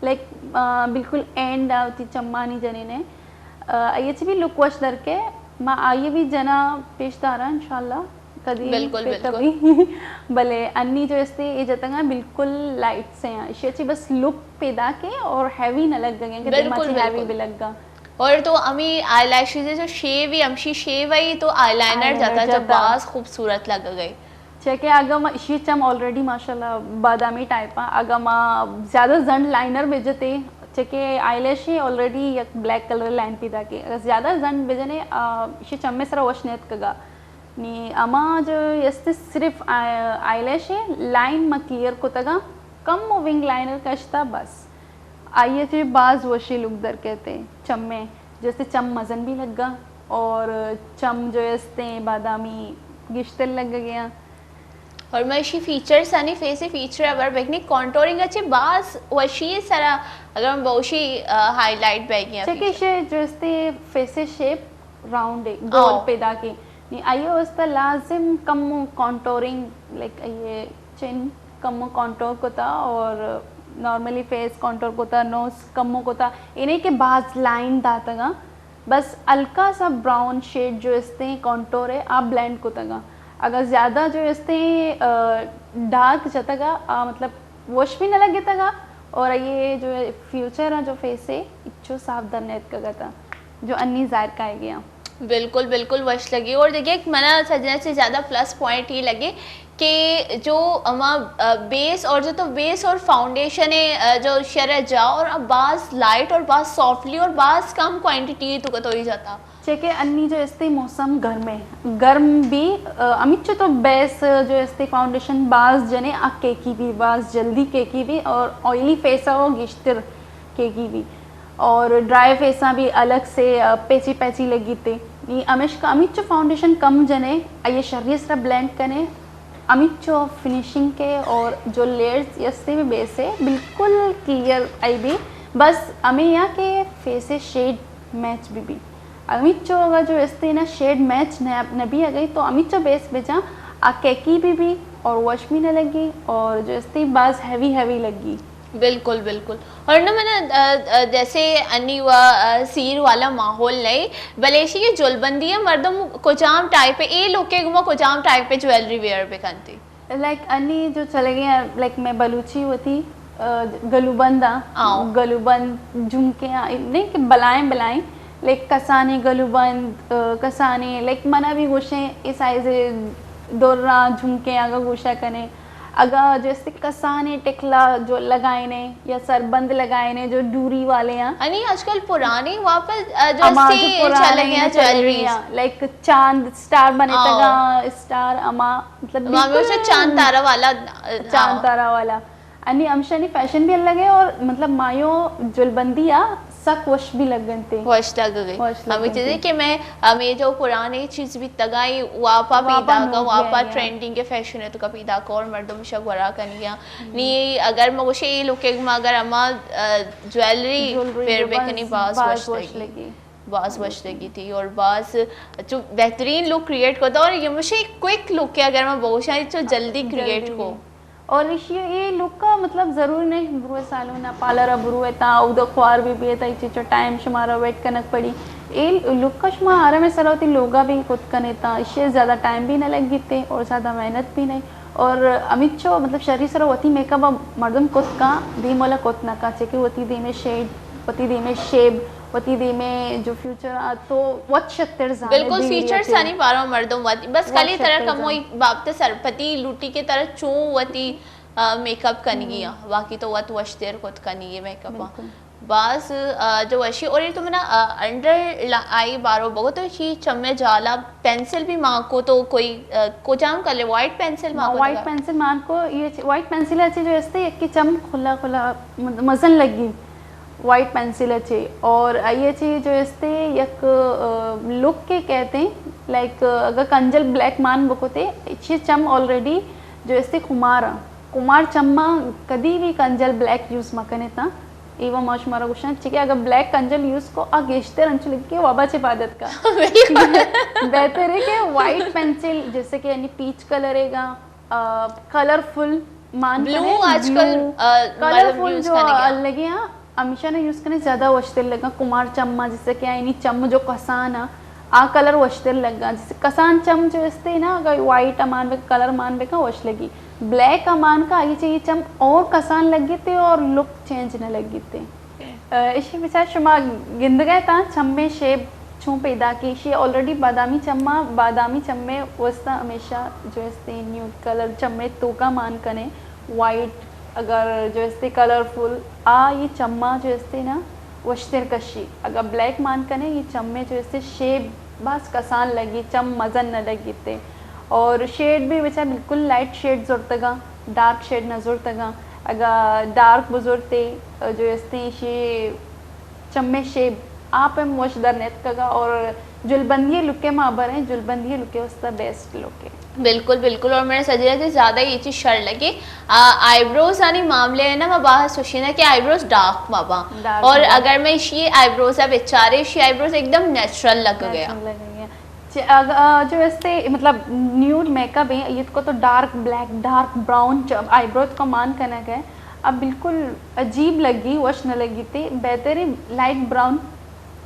لائک، آ، بالکل اینڈ آ وتی چمانی جنین ہے۔ آ، آئی اچ بھی لک وش در کے، ما آئی بھی جنا پیش دارا انشاءاللہ۔ تدی بالکل، پہ بالکل۔ تبی۔ بلے انی جو استے اے جتگاں بالکل لائٹ سے ہیں، ایشی اچھی بس لک پیدا کے اور ہیوی نہ لگ گئے کہ دیما بالکل، چی ہیوی بالکل۔ بھی لگ گا۔ اور تو امی آئی لیشز جو شیو ہی، ہمشی شیو ہی تو آئی لائنر آئی لائنر جاتا جو جاتا۔ باز خوبصورت لگ گئے۔ چہ کہ اگاں ما، ایشی چم آلریڈی ماشاءاللہ بادامی ٹائپ آ، اگاں ما زیادہ زنڈ لائنر بجتے، چہ کہ آئی لیش آلریڈی یک بلیک کلر لائن پیدا کے، اگر زیادہ زنڈ بجنے، آ، ایشی چم سرا وش نیت کگا۔ نی اما جو است صرف آ-، آئی لیش لائن ما کلیئر کتگا، کم ونگ لائنر کشتا بس۔ آئی ء چہ باز وشی لک در کیت چمے، جیسے چم مزن بھی لگا اور چم جو استیں بادامی گشتر لگ گیا۔ اور میں اشی فیچرز آنی فیس فیچر ابر بکنی کانٹورنگ اچھے باز وشی سرا اگر ہم بوشی ہائی لائٹ بہ گیا چکے فیچر۔ شے جو استے فیس شیپ راؤنڈ ہے، گول او۔ پیدا کے۔ نی آئی واسطہ لازم کمو کانٹورنگ، لائک یہ چن کمو کانٹور کتا اور نارملی فیس کانٹور کتا، نوز کمو کتا، انہیں کہ باز لائن داتگا، بس ہلکا سا براؤن شیڈ جو استیں کانٹور ہے، آ بلینڈ کتگا۔ اگر زیادہ جو استیں، آ، ڈارک جتگا، آ، مطلب وش بھی نہ لگتگا اور یہ جو فیوچر ہے جو فیس ہے، اچو صاف در نیتکگا تا، جو انی ظاہر کائے گیا۔ بالکل، بالکل وش لگی۔ اور دیکھیے، منا سجنا سے زیادہ پلس پوائنٹ یہ لگے کہ جو ہما، آ، بیس اور جو تو بیس اور فاؤنڈیشن ہے، آ، جو شرح جا اور باز لائٹ اور باز سافٹلی اور باز کم کوانٹیٹی تو کتوئی جاتا۔ چہ کہ انی جو استے موسم گرم ہے، گرم بھی، آ، امیچو تو بیس جو استے فاؤنڈیشن باز جنے آ کیکی بھی، باز جلدی کیکی بھی اور آئلی فیس آ وہ گیشتر کیکی بھی۔ اور ڈرائی فیساں بھی الگ سے، آ، پیچی پیچی لگی تے۔ نی ہمیشکا ہمیچو فاؤنڈیشن کم جنے، آئیے شری سرا بلینڈ کنے، ہمیچو فنیشنگ کے اور جو لیئرز یستے بھی بیسے بالکل کلیئر آئی بھی۔ بس ہمیں یا کہ فیس شیڈ میچ بھی بھی۔ ہمیچو اگر جو استے نا شیڈ میچ نہ، نہ بھی اگئی تو ہمیچو بیس بجا آ کیکی بھی بھی اور وش بھی نہ لگی اور جو استے باز ہیوی ہیوی لگی۔ بالکل، بالکل۔ اور نہ من، آ، آ، جیسے انی و، آ، سیر والا ماحول نہیں، بلے ایشی کہ جلبندی ہے، مردم کجام ٹائپ ہے، اے لوکے گما کجام ٹائپ ہے جویلری ویئر بکنتی؟ لائک انی جو چلے گئے ہیں، لائک میں بلوچی ہوتی، آ، گلوبند آ، آؤ۔ گلوبند جھمکے آ، نہیں کہ بلائیں بلائیں، لائک کسانی گلوبند، آ، کسانی، لائک منا بھی گوشیں، اے سائز دورا جھمکے آگا گوشا کنے۔ اگا جو استے کسانیں ٹکلا جو لگائینے یا سربند لگائینے جو ڈوری والے ہیں۔ انی آج کل پرانے واپس، آ، جو اما جو استے پرانے چلے گئے ہیں چلے جویلریز۔ گئے ہیں، لائک چاند اسٹار بنے آؤ۔ تگا اسٹار اما، مطلب اما بالکل ہمیشہ چاند تارا والا، آ، چاند آؤ۔ تارا والا۔ انی ہمشانی فیشن بھی الگ ہے اور مطلب مایو جلبندی آ سک وش بھی لگنتے۔ وش لگ گئی۔ وش ہمیں لگنتے۔ چیزیں کہ میں، ہمیں جو پرانے چیز بھی تگائی واپا واپا پیدا کا، نوک واپا گیا۔ ٹرینڈنگ کے فیشن ہے تو کا پیدا کا اور مردم شا گورا کنی گیا۔ نی اگر مگوشے یہ لوگ کہ ما اگر اما، آ، جویلری جویلری ویئر جو بکنی باز، باز باز وش وش لگی۔ لگی۔ باز وش لگی تھی اور باز جو بہترین لک کریئیٹ کرتا اور یہ مجھے کوئک لک ہے اگر میں بہت شاید جو جلدی کریئیٹ جلدی کو۔ بھی۔ اور ایشی اے لک ء مطلب ضرور نہیں بروے سالون ء پارلر ء بروے تا اود ء خوار بہ بیت، ایچ چو ٹائم شمارا ویٹ کنگ پڑی۔ اے لک ء شما آرام ء سرا وتی لوگ ء بھی کت کنے تا، ایشی ء زیادہ ٹائم بھی نہ لگیت اور زیادہ محنت بھی نہیں۔ اور ہمینچو مطلب شری سرا وتی میک اپ ء مردم کت کاں، دیم والا کت نہ کاں، چہ کہ وتی دیم ء شیڈ، وتی دیم ء شیب، وتی دیم ء جو فیوچر آ تو وت شتر زانت بالکل، دیری فیچرز اچ۔ آنی بارو مردم وت، بس وت کلی طرح شتر کمو زانت۔ ایک بابت سرپتی لوٹی کے طرح چوں وتی آ، میک اپ کنگی ہم۔ آں، باقی تو وت وشتر کت کنگی میک اپ آں۔ بالکل۔ باز، آ، جو وشی اور یہ تو منا، آ، انڈر لا-، آئی بارو بگو تو شی چمے جالا پینسل بھی مان کو تو کوئی، آ، کجام کلر وائٹ پینسل مان کو وائٹ تو؟ پینسل مان کو، یہ چ-، وائٹ پینسل اچھے جو استے یکی چم کھلا کھلا م-، مزن لگی وائٹ پینسل اچھے اور آئی اچھے جو استے یک، آ، لک کے کہتے ہیں، لائک اگر کنجل بلیک مان بکوتے، اچھے چم آلریڈی جو استے خمار آں۔ کمار چماں کدی بھی کنجل بلیک یوز مہ کنے تاں۔ ایوہ ما شمارا گوشاں، چکہ اگر بلیک کنجل یوز کو، آ گیشتر انچو لگے کہ وابا چہ پاد اتکا۔ بالکل۔ بہتر ہے کہ وائٹ پینسل، جیسے کہ یعنی پیچ کلر ہے گا، آ، کلرفل مان بلو کنے، آج کل، بلو، آ، کلرفل مطلب یوز جو، کرنے گیا۔ آ، لگے ہاں، ہمیشہ نے یوز کنے زیادہ وشتر لگا۔ کمار چماں، جیسے کہ یعنی چم جو کسان آ، آ کلر وشتر لگا، جیسے کسان چم جو استے نا، اگر وائٹ امان بے، کلر مان بے کا وش لگی، بلیک امان کا آئی چاہیے چم اور کسان لگی تے اور لک چینج نہ لگی تے۔ اشی بچار شما گندگئے تاں چمے شیپ چون پیدا کی، اشی آلریڈی بادامی چما، بادامی چمے وستا ہمیشہ جو استے نیوڈ کلر چمے توکا مان کنے، وائٹ اگر جو استے کلرفل، آ یہ چما جو استے نا وشتر کشی۔ اگر بلیک مان کنے یہ چمے جو استے شیپ باز کسان لگی، چم مزن نہ لگی تے۔ اور شیڈ بھی بچار بالکل لائٹ شیڈ زرتگا، ڈارک شیڈ نہ زرتگا۔ اگر ڈارک بزرتے جو استے شی چمے شیپ آپ ہم وش در نیتکگا اور جلبندی لکے ما بریں، جلبندی لکے واسطہ بیسٹ لکے۔ بالکل، بالکل۔ اور میرے سجیرہ تے زیادہ یہ چیز شر لگی۔ آ، آئی بروز آنی معاملے ہے نا، ما باہر سوشی نا کہ آئی بروز ڈارک ما با۔ ڈارک اور ما با۔ اگر میں اشی آئی بروز ء بچارے، اشی آئی بروز ایک دم نیچرل لگ گیا۔ نیچرل لگ گیا۔ چہ اگ-، آ، جو استے، مطلب، نیوڈ میک اپ ہیں، یہ کو تو ڈارک بلیک، ڈارک براؤن آئی برو کو مان کنگ ہے۔ اب بالکل عجیب لگی، وش نہ لگی تے۔ بہترین لائٹ براؤن،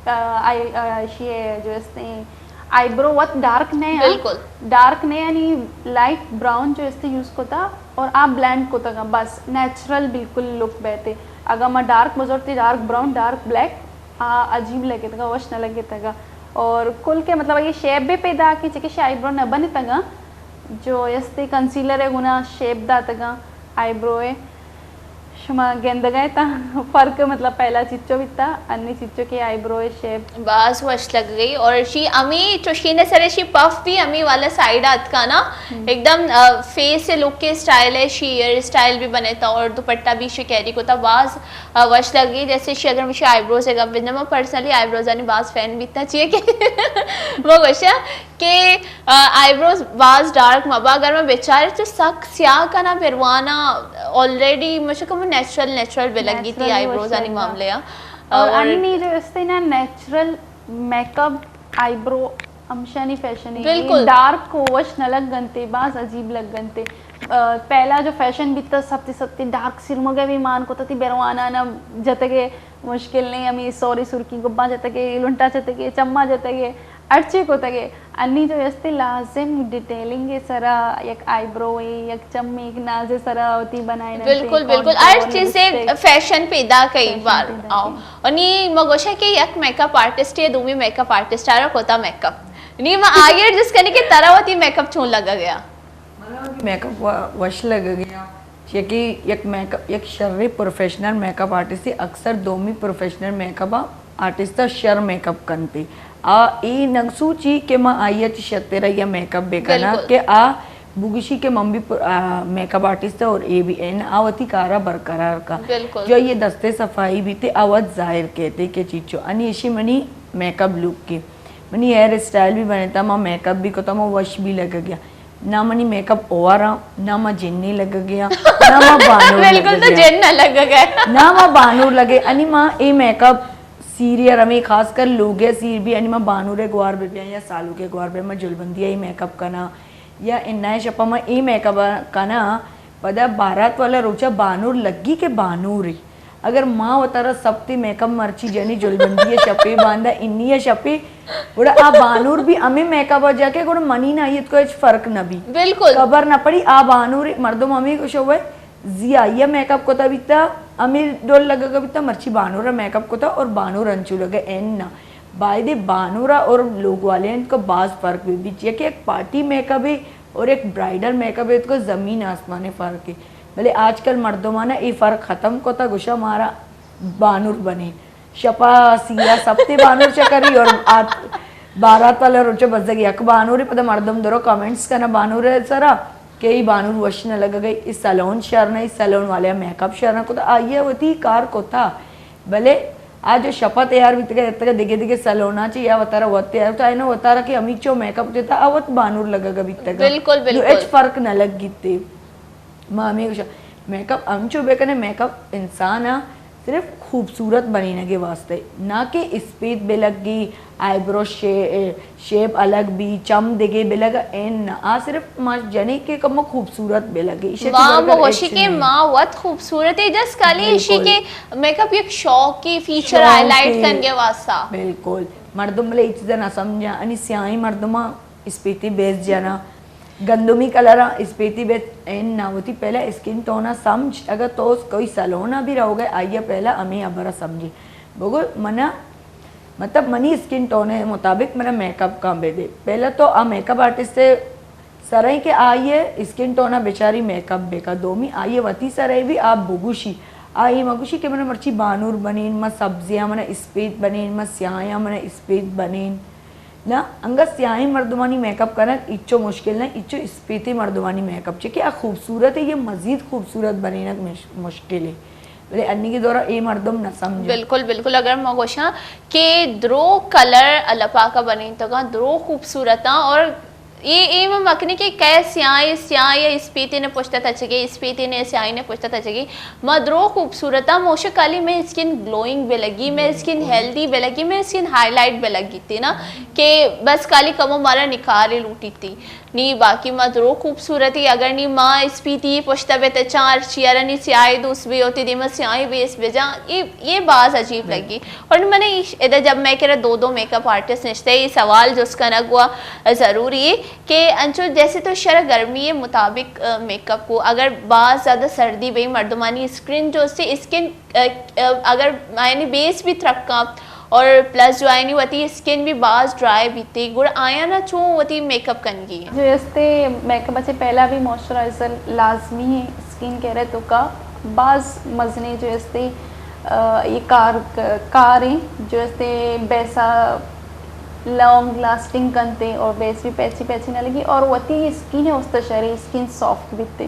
آ، آئی، آ، شی ہے جو استے آئی برو وت ڈارک نہیں ہے۔ بالکل۔ ڈارک نہیں، یعنی لائٹ براؤن جو استے یوز کو تھا اور آپ بلینڈ کو تھا، بس نیچرل بالکل لک بہتے۔ اگر میں ڈارک بزرتی، ڈارک براؤن، ڈارک بلیک، آ، عجیب لگتگا، وش نہ لگتگا۔ اور کل کے مطلب یہ شیپ بھی پیدا کی، چکہ شی آئی برو نہ بنتگا، جو استے کنسیلر ہے گنا شیپ داتگا آئی برو ہے۔ شما گندگا ہے تا فرق مطلب پہلا چچو بیتا، انی چچو کے آئی برو ہے شیپ۔ باز وش لگ گئی۔ اور شی امی چوشی نے سرے شی پف بھی امی والا سائیڈ آتکا نا، ایک دم، آ، فیس سے لک کے اسٹائل ہے، شی ہیئر اسٹائل بھی بنے تا اور دوپٹہ بھی شی کیری کو تا، باز آ، وش لگی۔ جیسے شی اگر مشی آئی بروز ء گپ بزناں، من پرسنلی آئی بروز آنی باز فین بیتا، چیئے کہ من گوشاں کہ، آ، آئی بروز باز ڈارک مبا، اگر من بچارے تو سک سیاہ کنا بروانا، آلریڈی مشکم نیچرل، نیچرل بلگی تی نیچرل آئی بروز آنی معاملے آ۔ اور اور انی جو استے نا نیچرل میک اپ، آئی برو ہمشانی فیشن ہے۔ بالکل۔ ڈارک کو وش نہ لگ گنتے، باز عجیب لگ گنتے۔ آ، پہلا جو فیشن بیتا، سب تی، سب تی ڈارک سرمگے بھی مان کو تی بروانا نہ جتگے، مشکل نہیں، ہمیں سوری سرکی گبا جتگے، لنٹا جتگے، چما جتگے، ہرچی کو تگے۔ انی جو استے لازم ڈیٹیلنگ سرا یک آئی برو ہے، یک چم ایک نازے سرا ہوتی بنائے نہ بالکل، تے، بالکل۔ کونٹور، ہر چیز سے لپسٹک۔ فیشن پیدا کئی فیشن بار پیدا آؤ۔ کئی۔ اور نی ما گوشا کہ یک میک اپ آرٹسٹ ہے، دومی میک اپ آرٹسٹ آرا کوتا میک اپ۔ نی ما آگے ایڈجسٹ کرنے کہ ترا ہوتی میک اپ چون لگا گیا؟ منا وتی میک اپ و-، وش لگگ ءَ، چیا کہ یک میک اپ، یک شریں پروفیشنل میک اپ آرٹسٹ ءَ اکثر دومی پروفیشنل میک اپ آرٹسٹ ءَ شر میک اپ کنت۔ آ اے نہ سوچی کہ من آئی ءَ چہ شتر ءَ یا میک اپ بہ کناں، بالکل۔ کہ آ بگوشی کہ من بھی پر-، آ، میک اپ آرٹسٹ ءَ اور اے بھی این آ وتی کار ءَ برقرار کا۔ بالکل۔ جو یہ دستے صفائی بیتے آ وت ظاہر کیتے کہ چیچو۔ انی ایشی منی میک اپ لک کے۔ منی ہیئر اسٹائل بھی بنتا، ما میک اپ بھی کتا، ما وش بھی لگگ ءَ۔ نہ منی میک اپ اوور آں، نہ ما جنی لگگ ءَ، نہ ما بانور بالکل لگگ تو ءَ۔ جن نہ لگگ ءَ۔ نہ ما بانور لگے، انی ما اے میک اپ سیریل ہمیں خاص کر لوگ ءَ سیر بھی، انی ما بانور ءَ گوار بہ بیاں یا سالوک ءَ گوار بہ بیاں، ما جلبندی ءَ اے میک اپ کناں یا اناں شپا ما اے میک اپ کناں، پدا بارات والا روچا بانور لگی کہ بانور ہی۔ اگر ما وتارا سپتے میک اپ مرچی جنی جلبندی ءِ شپے باندا انی ءِ شپے، گڑا آ بانور بھی ہمیں میک اپ ءَ جا کے گڑا منی نہ آئی ءَ تو ہچ فرق نہ بی۔ بالکل۔ خبر نہ پڑی آ بانور مردم ہمیں گوشو ہے زی آئی ءَ میک اپ کتا بیتا، ہمیں ڈول لگا بیتا، مرچی بانور ءَ میک اپ کتا اور بانور انچو لگے این نہ۔ بایدے بانور ءَ اور لوگ والے انت کو باز فرق بی، بی چیا کہ یک پارٹی میک اپ ہے اور یک برائیڈل میک اپ ہے، تو زمین آسمان فرق ہے۔ بلے آج کل مردماں اے فرق ختم کتا، گوشا مارا بانور بنے۔ شپا سیرا سپتے بانور چکری اور آت-، بارات والا روچا بزگ یک بانور، پدا مردم درو کمنٹس کنا بانور سرا کہ ای بانور وش نہ لگگ ءَ، ای سلون شر نہ، ای سلون والے میک اپ شر نہ کتا، آئی ءَ وتی کار کتا۔ بلے آ جو شپا تیار بیتگ ءَ، اتگ ءَ دگہ دگہ سلونا چہ یا وتارا وت تیار کتا، اینو وتارا کہ ہمیچو میک اپ دیتا، آ وت بانور لگگ ءَ بیتگ ءَ۔ بالکل، نو بالکل۔ ہچ فرق نہ لگیتے۔ ما ہمیں گوشا، میک اپ انچو بہ کنے، میک اپ انسان ءَ صرف خوبصورت بنینگ ءِ واسطے، نہ کہ اسپیت بہ لگی، آئی برو شے-، شیپ الگ بی، چم دگے بہ لگ، این نہ۔ آ صرف ما جنے کہ کمو خوبصورت بہ لگے۔ ایشی واہ، بغیر ما ہچ گوشی کہ نہیں۔ ما وت خوبصورت ہے، جس کالی ایشی بالکل۔ کہ میک اپ یک شوق کی فیچر شوق ہائی لائٹ کی۔ کنگے واسطہ۔ بالکل۔ مردم بلے اے چیزا نہ سمجھاں، انی سیاہیں مردماں اسپیتی بیس جناں، گندمی کلراں اسپیتی بیس، ان نہ وتی پہلا اسکن ٹونا سمجھ۔ اگر تو کوئی سلونا بھی رہوگے، آئیا پہلا ہمیں ہبرا سمجھی۔ بگو منا، مطلب منی اسکن ٹون مطابق منا میک اپ کان بدے۔ پہلا تو آ میک اپ آرٹسٹ سرا ایں کہ آئی ءِ اسکن ٹون ءَ بچاری میک اپ بکا۔ دومی آئی ءِ وتی سرا ایں بھی آ بگوشی۔ آ اے مگوشی کہ من مرچی بانور بنین، من سبزیاں من اسپیت بنین، من سیاہیاں من اسپیت بنین۔ نہ، انگت سیاہیں مردمانی میک اپ کنگ اچو مشکل نہ، اچو اسپیتیں مردمانی میک اپ، چہ کہ آ خوبصورت ایں، یہ مزید خوبصورت بنینگ مش-، مشکل ایں۔ بلے انیگی دورا اے مردم نہ سمجھاں۔ بالکل، بالکل۔ اگر ما گوشاں کہ درو کلر اللہ پاک ءَ بنینتگاں، درو خوبصورتاں، اور اے، اے ما مکنی کہ کئے سیاہ ایں، سیاہ یا اسپیتی نے پشت ءَ تچگی، اسپیتی نے سیاہی نے پشت ءَ تچگی۔ ما درو خوبصورتاں، موشک علی میں اسکن گلوئنگ بہ لگی، میں اسکن ہیلدی بہ لگی، میں اسکن ہائی لائٹ بہ لگی تھی نا، کہ بس کالی کمو مارا نکھارے لوٹی تھی۔ نی باقی ما درو خوبصورتی، اگر نی ما اسپیتی پشت ءَ بہ تچاں، ہرچی ارا نی سیاہی دوست بی ہوتی دیما سیاہی بیس بجاں، یہ، یہ باز عجیب لگی۔ اور من ادا جب میں کرا دو دو میک اپ آرٹسٹ نشتے، یہ سوال جست کنگ ہوا ضروری ہے کہ انچو جیسے تو شر گرمی مطابق، آ، میک اپ کو، اگر باز زیادہ سردی بی مردمانی اسکن جو سے اسکن، آ، آ، اگر یعنی بیس بھی ترکاں اور پلس جو آئینی وتی اسکن بھی باز ڈرائی بیتی، گڑا آیا نا چون وتی میک اپ کنگی؟ جو استے میک اپ اچے پہلا بھی موئسچرائزر لازمی ہے اسکن کیئر ہے تو کا باز مزنے جو استے، آ، یہ کار، کار ہیں جو استے بیسا لانگ لاسٹنگ کنتے اور بیس بھی پیچی پیچی نہ لگی اور وتی اسکن ہے اس تشہرے اسکن سافٹ بیتے،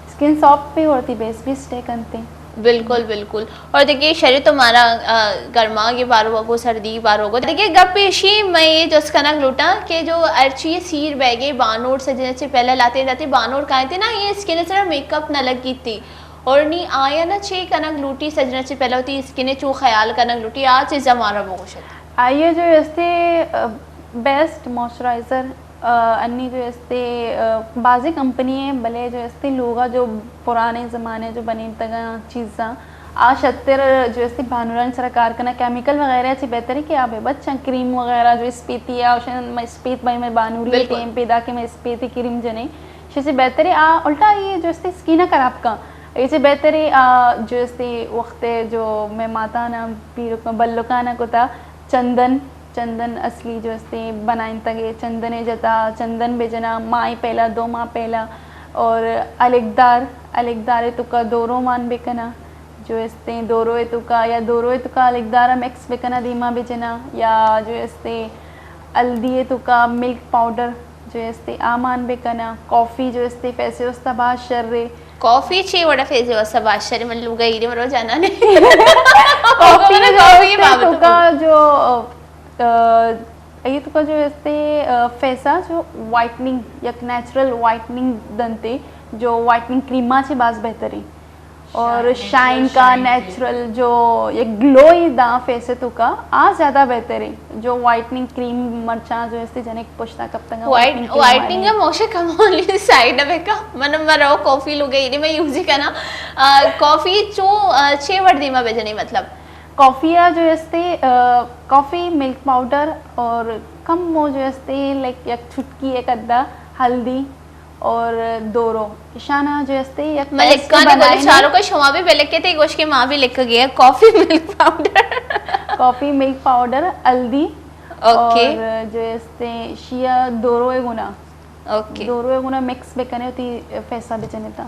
اسکن سافٹ بھی اور وتی بیس بھی اسٹے کنتے۔ بالکل، بالکل۔ اور دیکھیے، شری تو ہمارا، آ، گرما کے بارو کو، سردی بارو کو۔ دیکھیے، گپ ایشی میں یہ جس کنک لوٹا کہ جو ارچی سیر بیگے بانور سے جنچے پہلے لاتے جاتے بانور کائے تھے نا، یہ اسکن سر میک اپ نہ لگی تھی۔ اور نی آیا نا چے کنک لوٹی سجنا چے پہلے ہوتی اسکن چو خیال کنک لوٹی، آ چیز ہمارا بگوشت۔ آئیے جو استے، آ، بیسٹ موئسچرائزر، آ، انی جو استے، آ، بازی کمپنی ہیں، بلے جو استے لوگا جو پرانے زمانے جو بنینتگا چیزاں، آ شتر جو استے بانورانی سرا کار کنا کیمیکل وغیرہ چی بہتری کہ آ بے بچاں کریم وغیرہ جو اسپیتی ہے، اوشن میں اسپیت بھائی میں بانوری بالکل۔ ٹیم پیدا کہ میں اسپیتی کریم جنے، شی چی بہتری آ الٹا یہ جو استے اسکینا خراب کن، یہ چی بہتری آ جو استے وقت جو میں ماتانا پیرک میں بلکانا کتا، چندن، چندن اصلی جو استے بنائینتگے، چندن ء جتا، چندن بہ جنا، ماہ پہلا، دو ماہ پہلا، اور الکدار، الکدار ء توکا دورو مان بہ کنا، جو استے دورو ء توکا یا دورو ء توکا الکدار ء مکس بہ کنا، دیما بہ جنا، یا جو استے ہلدی ء توکا ملک پاؤڈر جو استے آ مان بہ کنا، کافی جو استے فیس ء واسطہ باز شر ء۔ کافی چے وڑا فیس ء واسطہ باز شر ء؟ من لوگا ایرے مرو جانا نے۔ کافی جو کافی استے بابت توکا جو آ، یہ تو کا جو استے، آ، فیسا جو وائٹننگ، یک نیچرل وائٹننگ دنتے، جو وائٹننگ کریما چے باز بہتر ہے۔ اور شائن کا نیچرل جو یک گلو ہی دا فیس تو کا، آ زیادہ بہتر ہے۔ جو وائٹننگ کریم مرچاں جو استے جنک پشتا کپتنگا وائٹ-، وائٹنگ کریم وائٹنگ مانے۔ ہے موشے کمالی سائیڈ ء بکا۔ من مرو کافی لوگے ایدی میں یوز ہی کنا۔ آ، کافی چو، آ، چے وڑ دیما بجنے مطلب؟ کافی ء جو استے، آ، کافی، ملک پاؤڈر اور کم وہ جو استے، لائک، یک چھٹکی ایک ادا ہلدی اور دورو۔ اشانا جو استے یک میں پیسٹ لکھاں دے بولے بنائے چاروں نا۔ کو شما بھی بلکے تھے، گوش کے ماں بھی لکھ گیا، کافی ملک پاؤڈر۔ کافی، ملک پاؤڈر، ہلدی اوکے۔ اور جو استے شیا دورو ہے گنا۔ اوکے۔ دورو گنا مکس بکنے، وتی فیسا بجنے تا۔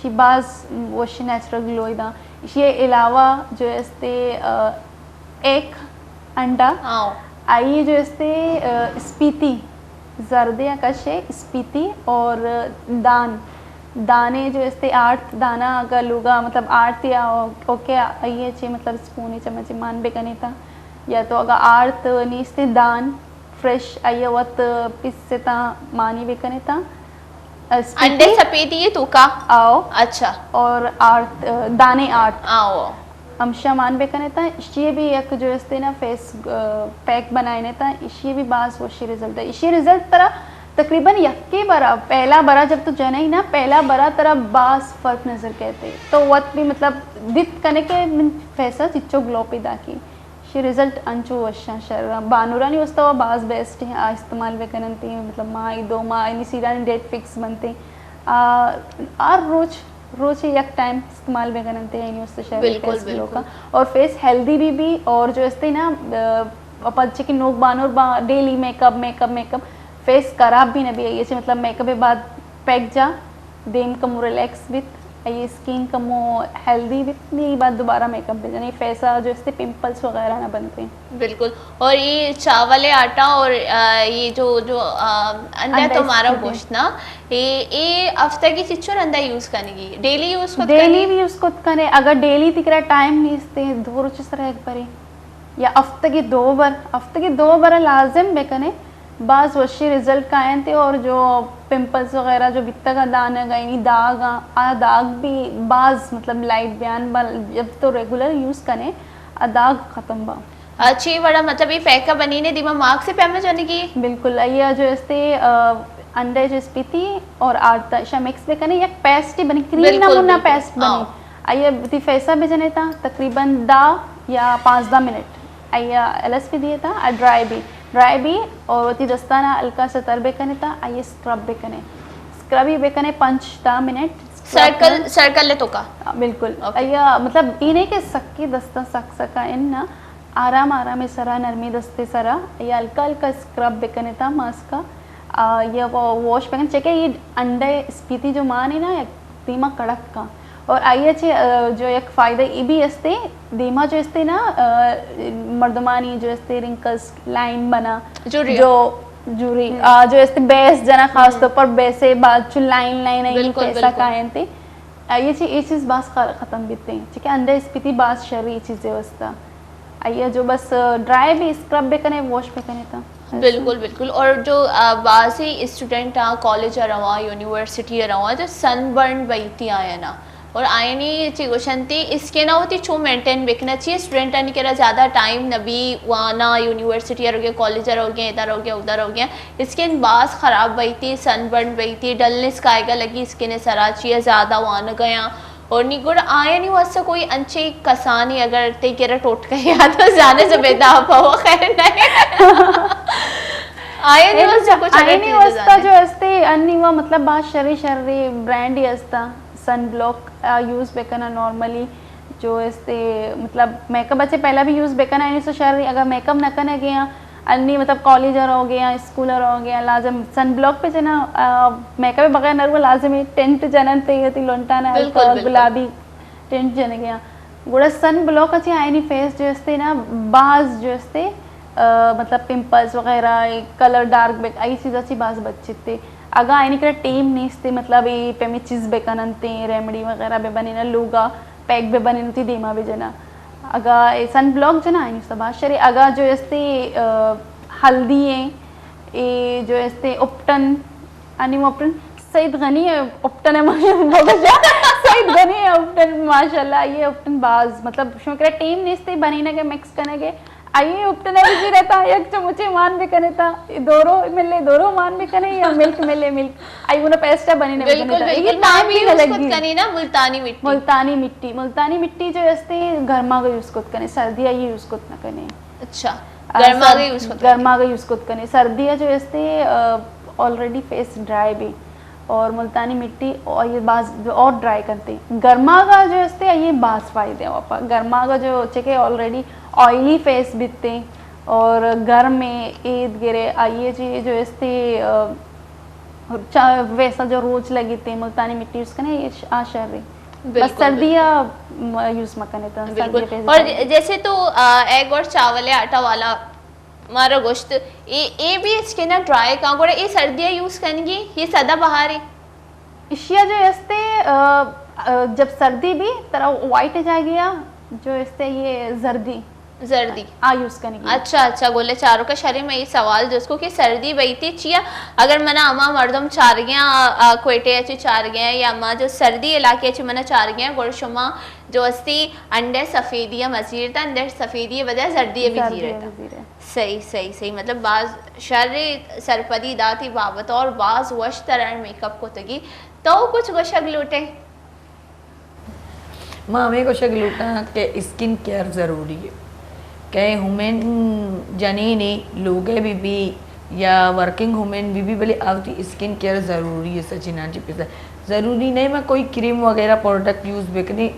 شی باز وش نیچرل گلو دا۔ شی علاوہ جو استے، آ، ایک انڈا۔ آؤ۔ آئی جو استے، آ، اسپیتی، زردے یا کشے اسپیتی اور دان۔ دانے جو استے آرت دانا اگر لوگا مطلب آرت یا اوکے آئیے چے مطلب اسپونی چمچے مان بکنے تا۔ یا تو اگر آرت نیستے دان فریش آئی ء وت پس تاں مانی بکنے تاں۔ اسپیتی۔ انڈے سپیتی یہ تو کا؟ آؤ۔ اچھا۔ اور آرت، دانے آرت۔ آؤ۔ ہمشہ مان بکنے تاں، اشی بھی یک جو استے نا فیس، آ، پیک بنائنے تاں، اشی بھی باز وشی رزلٹ ہے۔ اشی رزلٹ ترا تقریباً یکے برا، پہلا برا جب تو جنے نا، پہلا برا ترا باز فرق نظر کہتے۔ تو وت بھی مطلب دت کنے کہ من فیسا چچو گلو پیدا کی۔ چی رزلٹ انچو وشاں شر بانورانی واسطہ و باز بیسٹ ہیں، آ استعمال بکننتی، مطلب ماہ دو ماہ اینی سیرانی ڈیٹ فکس بنتے، آ، ہر روچ روچ یک ٹائم استعمال بکننتے، اینی واسطہ شر بالکل، فیس گلو کا۔ اور فیس ہیلدی بھی بھی، اور جو استے نا، آ، پد چکے نوک بانور با daily makeup makeup makeup, face خراب بھی نہ بھی، یہ چی مطلب میک اپ بعد پیک جا دیم کمو ریلیکس بیت، ای اسکن کمو ہیلدی بیت، نی بعد دوبارہ میک اپ بجنے، فیس ءَ جو استے پمپلز وغیرہ نہ بنتے۔ بالکل۔ اور یہ چاول آٹا اور، آ، یہ جو، جو، آ، انڈا انڈا تو ہمارا اسپیتی۔ گوشت نا، یہ، یہ ہفتہ کی چچو رندا یوز کرنے کی، ڈیلی یوز کت ڈیلی کرنے؟ بھی یوز کت کرنے، اگر ڈیلی تکرا ٹائم نہیں استے، دو روچ سر ایک بری۔ یا ہفتگی دو بر، ہفتگی دو بر لازم بکنے، باز وشی رزلٹ کائنتے، اور جو پمپلز وغیرہ جو بیتگا دانگا، یعنی داغا، آ داغ بھی باز مطلب لائٹ بیان با، جب تو ریگولر یوز کنے، آ داغ ختم با۔ اچھی وڑا مطلب یہ پیکا بنی نے دیما مارک سے پیما جانے کی؟ بالکل، ایا جو استے، آ، انڈے جو اسپیتی اور آٹا شا مکس بکنے، یک پیسٹ بنی، کریم بالکل، نمونہ بالکل۔ پیسٹ بنی۔ آؤ۔ آئی ءَ وتی فیس ءَ بہ جن اِت، تقریباً دہ یا پانزدہ منٹ آئی ءَ ایل ایس پی دیت، آ ڈرائی بی، ڈرائی بی، اور وتی دستاں ءَ ہلکا ستر بہ کن اِت، آئی ءَ اسکرب بہ کن ئے، اسکرب ہی بہ کن ئے پنچ دہ منٹ۔ سرکل، سرکل ءِ توکا؟ بالکل۔ اوکے۔ آئی ءَ مطلب اے نہ کہ سکی دستاں سک سک ءَ اناں، آرام آرام ءِ سرا، نرمی دست ءِ سرا، آئی ءَ ہلکا ہلکا اسکرب بہ کن اِت ماسک ءَ، آ، یا وہ واش بہ کن، چہ کہ اے انڈے اسپیتی جو مان اِنت نا، یک دیما کڑک کن۔ اور آئی ءَ چہ، آ، جو یک فائدہ اے بھی استے، دیما جو استے نا، آ، مردمانی جو استے رنکلز لائن بنا، جوری۔ جو، جوری، ہم۔ آ، جو استے بیس جنا خاص ہم۔ طور پر بیسے بعد چو لائن لائن آئی بالکل، پیسا بالکل۔ کائنتے۔ آئی ءَ چہ اے چیز باز خ-، ختم بیتے، چہ کہ انڈے اسپیتی باز شری چیزے واسطہ۔ آئی ءَ جو بس، آ، ڈرائی بھی اسکرب بہ کن ئے، واش بہ کن ئے تا۔ بالکل، بالکل۔ اور جو، آ، بعضی اسٹوڈنٹ آں، کالج ءَ رواں، یونیورسٹی ءَ رواں، جو سن برن بیتی آیاں نا، اور آیانی چی گوشنتی اسکن ءَ وتی چو مینٹین بکنا چی، اسٹوڈنٹانی کرا زیادہ ٹائم نبی، وانا، یونیورسٹی ءَ روگے، کالج ءَ روگے، ادھر روگے، ادھر روگے، اسکن باز خراب بیتی، سن برن بیتی، ڈلنس کائیگا لگی اسکن ءِ سرا چی، زیادہ وانگیاں۔ اور نی گڑا آیانی واسطہ کوئی انچیں کسانی اگر تئی کرا ٹوٹکہ یا تو زیادہ سے پیدا پا، وہ خیر نہیں۔ آیانی واسطہ کچھ اگر آیانی چیزیں واسطہ زانے۔ جو استے انی وا مطلب باز شری شری برانڈ ہی استا، سن بلاک، آ، یوز بکنا نارملی۔ جو استے مطلب میک اپ اچے پہلا بھی یوز بکنا، اینی سو شری اگر میک اپ نہ کنے گیا، انی مطلب کالج ءَ روگے یا اسکول ءَ روگے یا لازم سن بلاک پہ جنا، آ، میک اپ بغیر نہ رو، لازم ہے ٹنٹ جنن تے، تی لونٹانا بالکل، ہلکا بالکل۔ گلابی ٹنٹ جنگے یا۔ گڑا سن بلاک اچے آئینی فیس جو استے نا باز جو استے، آ، مطلب پمپلز وغیرہ، کلر ڈارک بک، ای چیز اچے باز بچتے۔ اگا آئینی کرا ٹیم نیستے، مطلب اے پیمی چیز بکننتے، ریمڈی وغیرہ بہ بنینا لوگا، پیک بہ بنین تی دیما بہ جنا۔ اگا اے سن بلاک جنا، اینی سبا شری۔ اگا جو استے، آ، ہلدی ہیں، اے جو استے اپٹن، انی اپٹن، سعید غنی ہے اپٹن ہے، ماشاءاللہ۔ سعید غنی ہے اپٹن، ماشاءاللہ، یہ اپٹن باز، مطلب، شما کرا ٹیم نیستے، بنینا کے مکس کنے کے، آئی اپٹن ءَ بزیر اِت، یک چمچے مان بہ کن اِت، دورو ملے دورو مان بہ کن ئے یا ملک ملے ملک۔ آئی گونا پیسٹ ءَ بنی نہ بہ جن اِت۔ بالکل، بالکل۔ ما بھی یوز کت کنی نا ملتانی مٹی۔ ملتانی مٹی، ملتانی مٹی جو استے گرما کا یوز کت کنے، سردی آئی یوز کت نہ کنے۔ اچھا، آ، گرما سر-، کا یوز کت کنے۔ گرما کا یوز کت کنے۔ سردی جو استے، آ، آلریڈی فیس ڈرائی بھی۔ اور ملتانی مٹی اور یہ باز اور ڈرائی کرتے ہیں۔ گرما کا جو استے یہ باز فائدے ہیں واپا۔ گرما کا جو چکے آلریڈی آئلی فیس بیتے اور گرم میں عید گرے آئیے جی جو استے، آ، چا-، ویسا جو روچ لگیتے ملتانی مٹی یوز کنے یہ ش-، آ شر رہی۔ بس بالکل، سردی بالکل۔ آ، م-، یوز مکنے تا، سردی بالکل۔ فیس اور جیسے تو، آ، ایگ اور چاول آٹا والا مارا گوشت، اے، اے بھی اسکن ءَ ڈرائی کاں، گڑا اے سردی ءَ یوز کنگی، یہ سدا بہارے؟ اشیا جو استے، آ، آ، جب سردی بھی ترا وائٹ جائے گیا، جو استے یہ زردی۔ زردی۔ آ یوز کنگی۔ اچھا، اچھا، گلے چاروکا شری میں یہ سوال جس کو کہ سردی بیتی چیا؟ اگر منا اما مردم چارگیاں، آ، آ، کوئٹے اچے چارگیاں یا اما جو سردی علاقے اچے منا چارگیاں، گڑا شما جو استی انڈے سفیدی ءَ مزیر تا، انڈے سفیدی ءِ بجائے زردی ءَ بزیر تا۔ صحیح، صحیح، صحیح۔ مطلب، باز شر سرپدی داتی بابت اور باز وش تران میک اپ کتگی۔ تو کچھ گوشگ لوٹے؟ ما ہمیں گوشگ لوٹاں کہ اسکن کیئر ضروری ہے۔ کئے وومن جنینے لوگے بہ بی یا ورکنگ وومن بہ بی، بلے آ وتی اسکن کیئر ضروری اے سجیناں جی پسا۔ ضروری نہ اے ما کوئی کریم وغیرہ پروڈکٹ یوز بکنیں،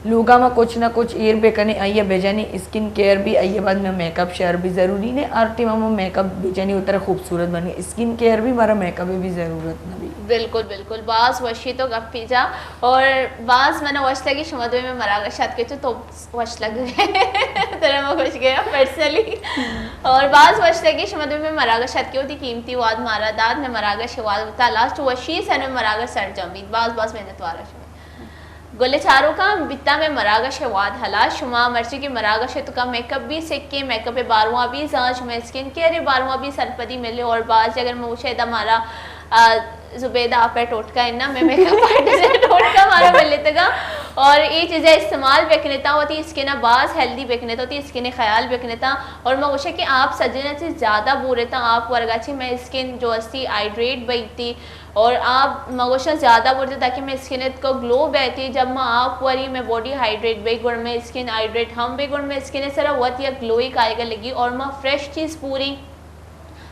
لوگا ما کچھ نہ کچھ ایر بکنیں، آئیا بجنیں، اسکن کیئر بی، آئیا بعد ما میک اپ شر بی۔ ضروری نہ اے ہر ٹیم ما میک اپ بجنیں وترا خوبصورت بنیں، اسکن کیئر بی مارا میک اپ بی ضرورت نہ بی۔ بالکل، بالکل، باز وشی تو گپی جا، اور باز منا وش لگی شما دوئیں مئے مراگش اتکے تو وش لگ گئے۔ ترا ما خوش گیا پرسنلی۔ اور باز وش لگی شما دوئیں مئے مراگش اتکے، وتی قیمتی واد مارا دات، مئے مراگش واد وتا لاسٹ وشی سر مئے مراگش سرجم بیت۔ باز باز منت وارا شما۔ گل چاروکاں، بیتا مئے مراگش واد ہلاس۔ شما مرچی کہ مراگش توکا میک اپ بی سکیں، میک اپ بارواں بی زان، شما اسکن کیئر بارواں بی سرپدی ملے، اور باز اگر من وشے دا مارا، آ، زبیدہ آپ ءِ ٹوٹکا اناں، مئے میک اپ آرٹسٹ ءِ ٹوٹکا مارا ملتگا، اور اے چیزاں استعمال بکنتاں، وتی اسکن ءَ باز ہیلدی بکنتاں، وتی اسکن ءِ خیال بکنتاں۔ اور ما گوشاں کہ آپ سجنا چہ زیادہ بورتاں، آپ ورگا چہ مئے اسکن جو استی ہائیڈریٹ بیتی، اور آپ ما گوشاں زیادہ بورتاں تاکہ مئے اسکن ءِ توکا گلو بیتی۔ جب ما آپ وری، مئے باڈی ہائیڈریٹ بی، گڑا مئے اسکن ہائیڈریٹ ہم بی، گڑا مئے اسکن ءِ سرا وت یک گلوئی کائیگا لگی اور ما فریش چیز پوری۔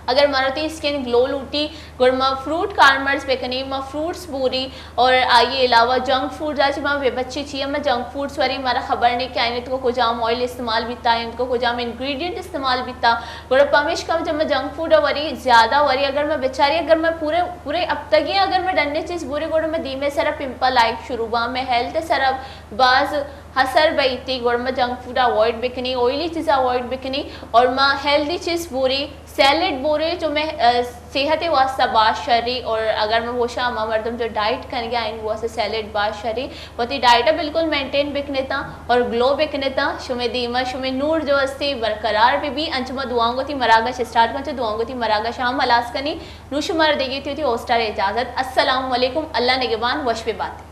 اگر مارا وتی اسکن گلو لوٹی، گڑا ما فروٹ کارمرز بکنی، ما فروٹس بوری، اور آئی علاوہ جنک فوڈز آ چہ ما بے بچی چی، ما جنک فوڈس وری، مارا خبر نہیں کہ آئین تو کجام آئل استعمال بیتا، آئین تو کجام انگریڈینٹ استعمال بیتا۔ گڑا پمیشکا جب ما جنک فوڈ وری، زیادہ وری، اگر ما بچاری، اگر ما پورے، پورے ہفتگی اگر ما ڈنے چیز بوری، گڑا ما دیمے سرا پمپل آئیگ شروع با، مئے ہیلتھ سرا باز اثر بیتی۔ گڑا ما جنک فوڈ اوائڈ بکنی، آئلی چیز اوائڈ بکنی، اور ما ہیلدی چیز بوری، سیلڈ بورے جو مئے، آ، صحت ءِ واسطہ باز شری، اور اگر ما گوشاں ہما مردم جو ڈائٹ کنگا آئین واسطہ سیلڈ باز شری، وتی ڈائٹ ءَ بالکل مینٹین بکنتاں اور گلو بکنتاں۔ شمئے دیما شمئے نور جو استی برقرار بہ بی۔ انچو ما دعاؤں گو تی مراگش اسٹارٹ کن، چو دعاؤں گو تی مراگش ہم ہلاس کنی۔ نو شمارا دیگی تی وتی ہوسٹر اجازت۔ السلام علیکم، اللہ نگہبان، وش بے بات۔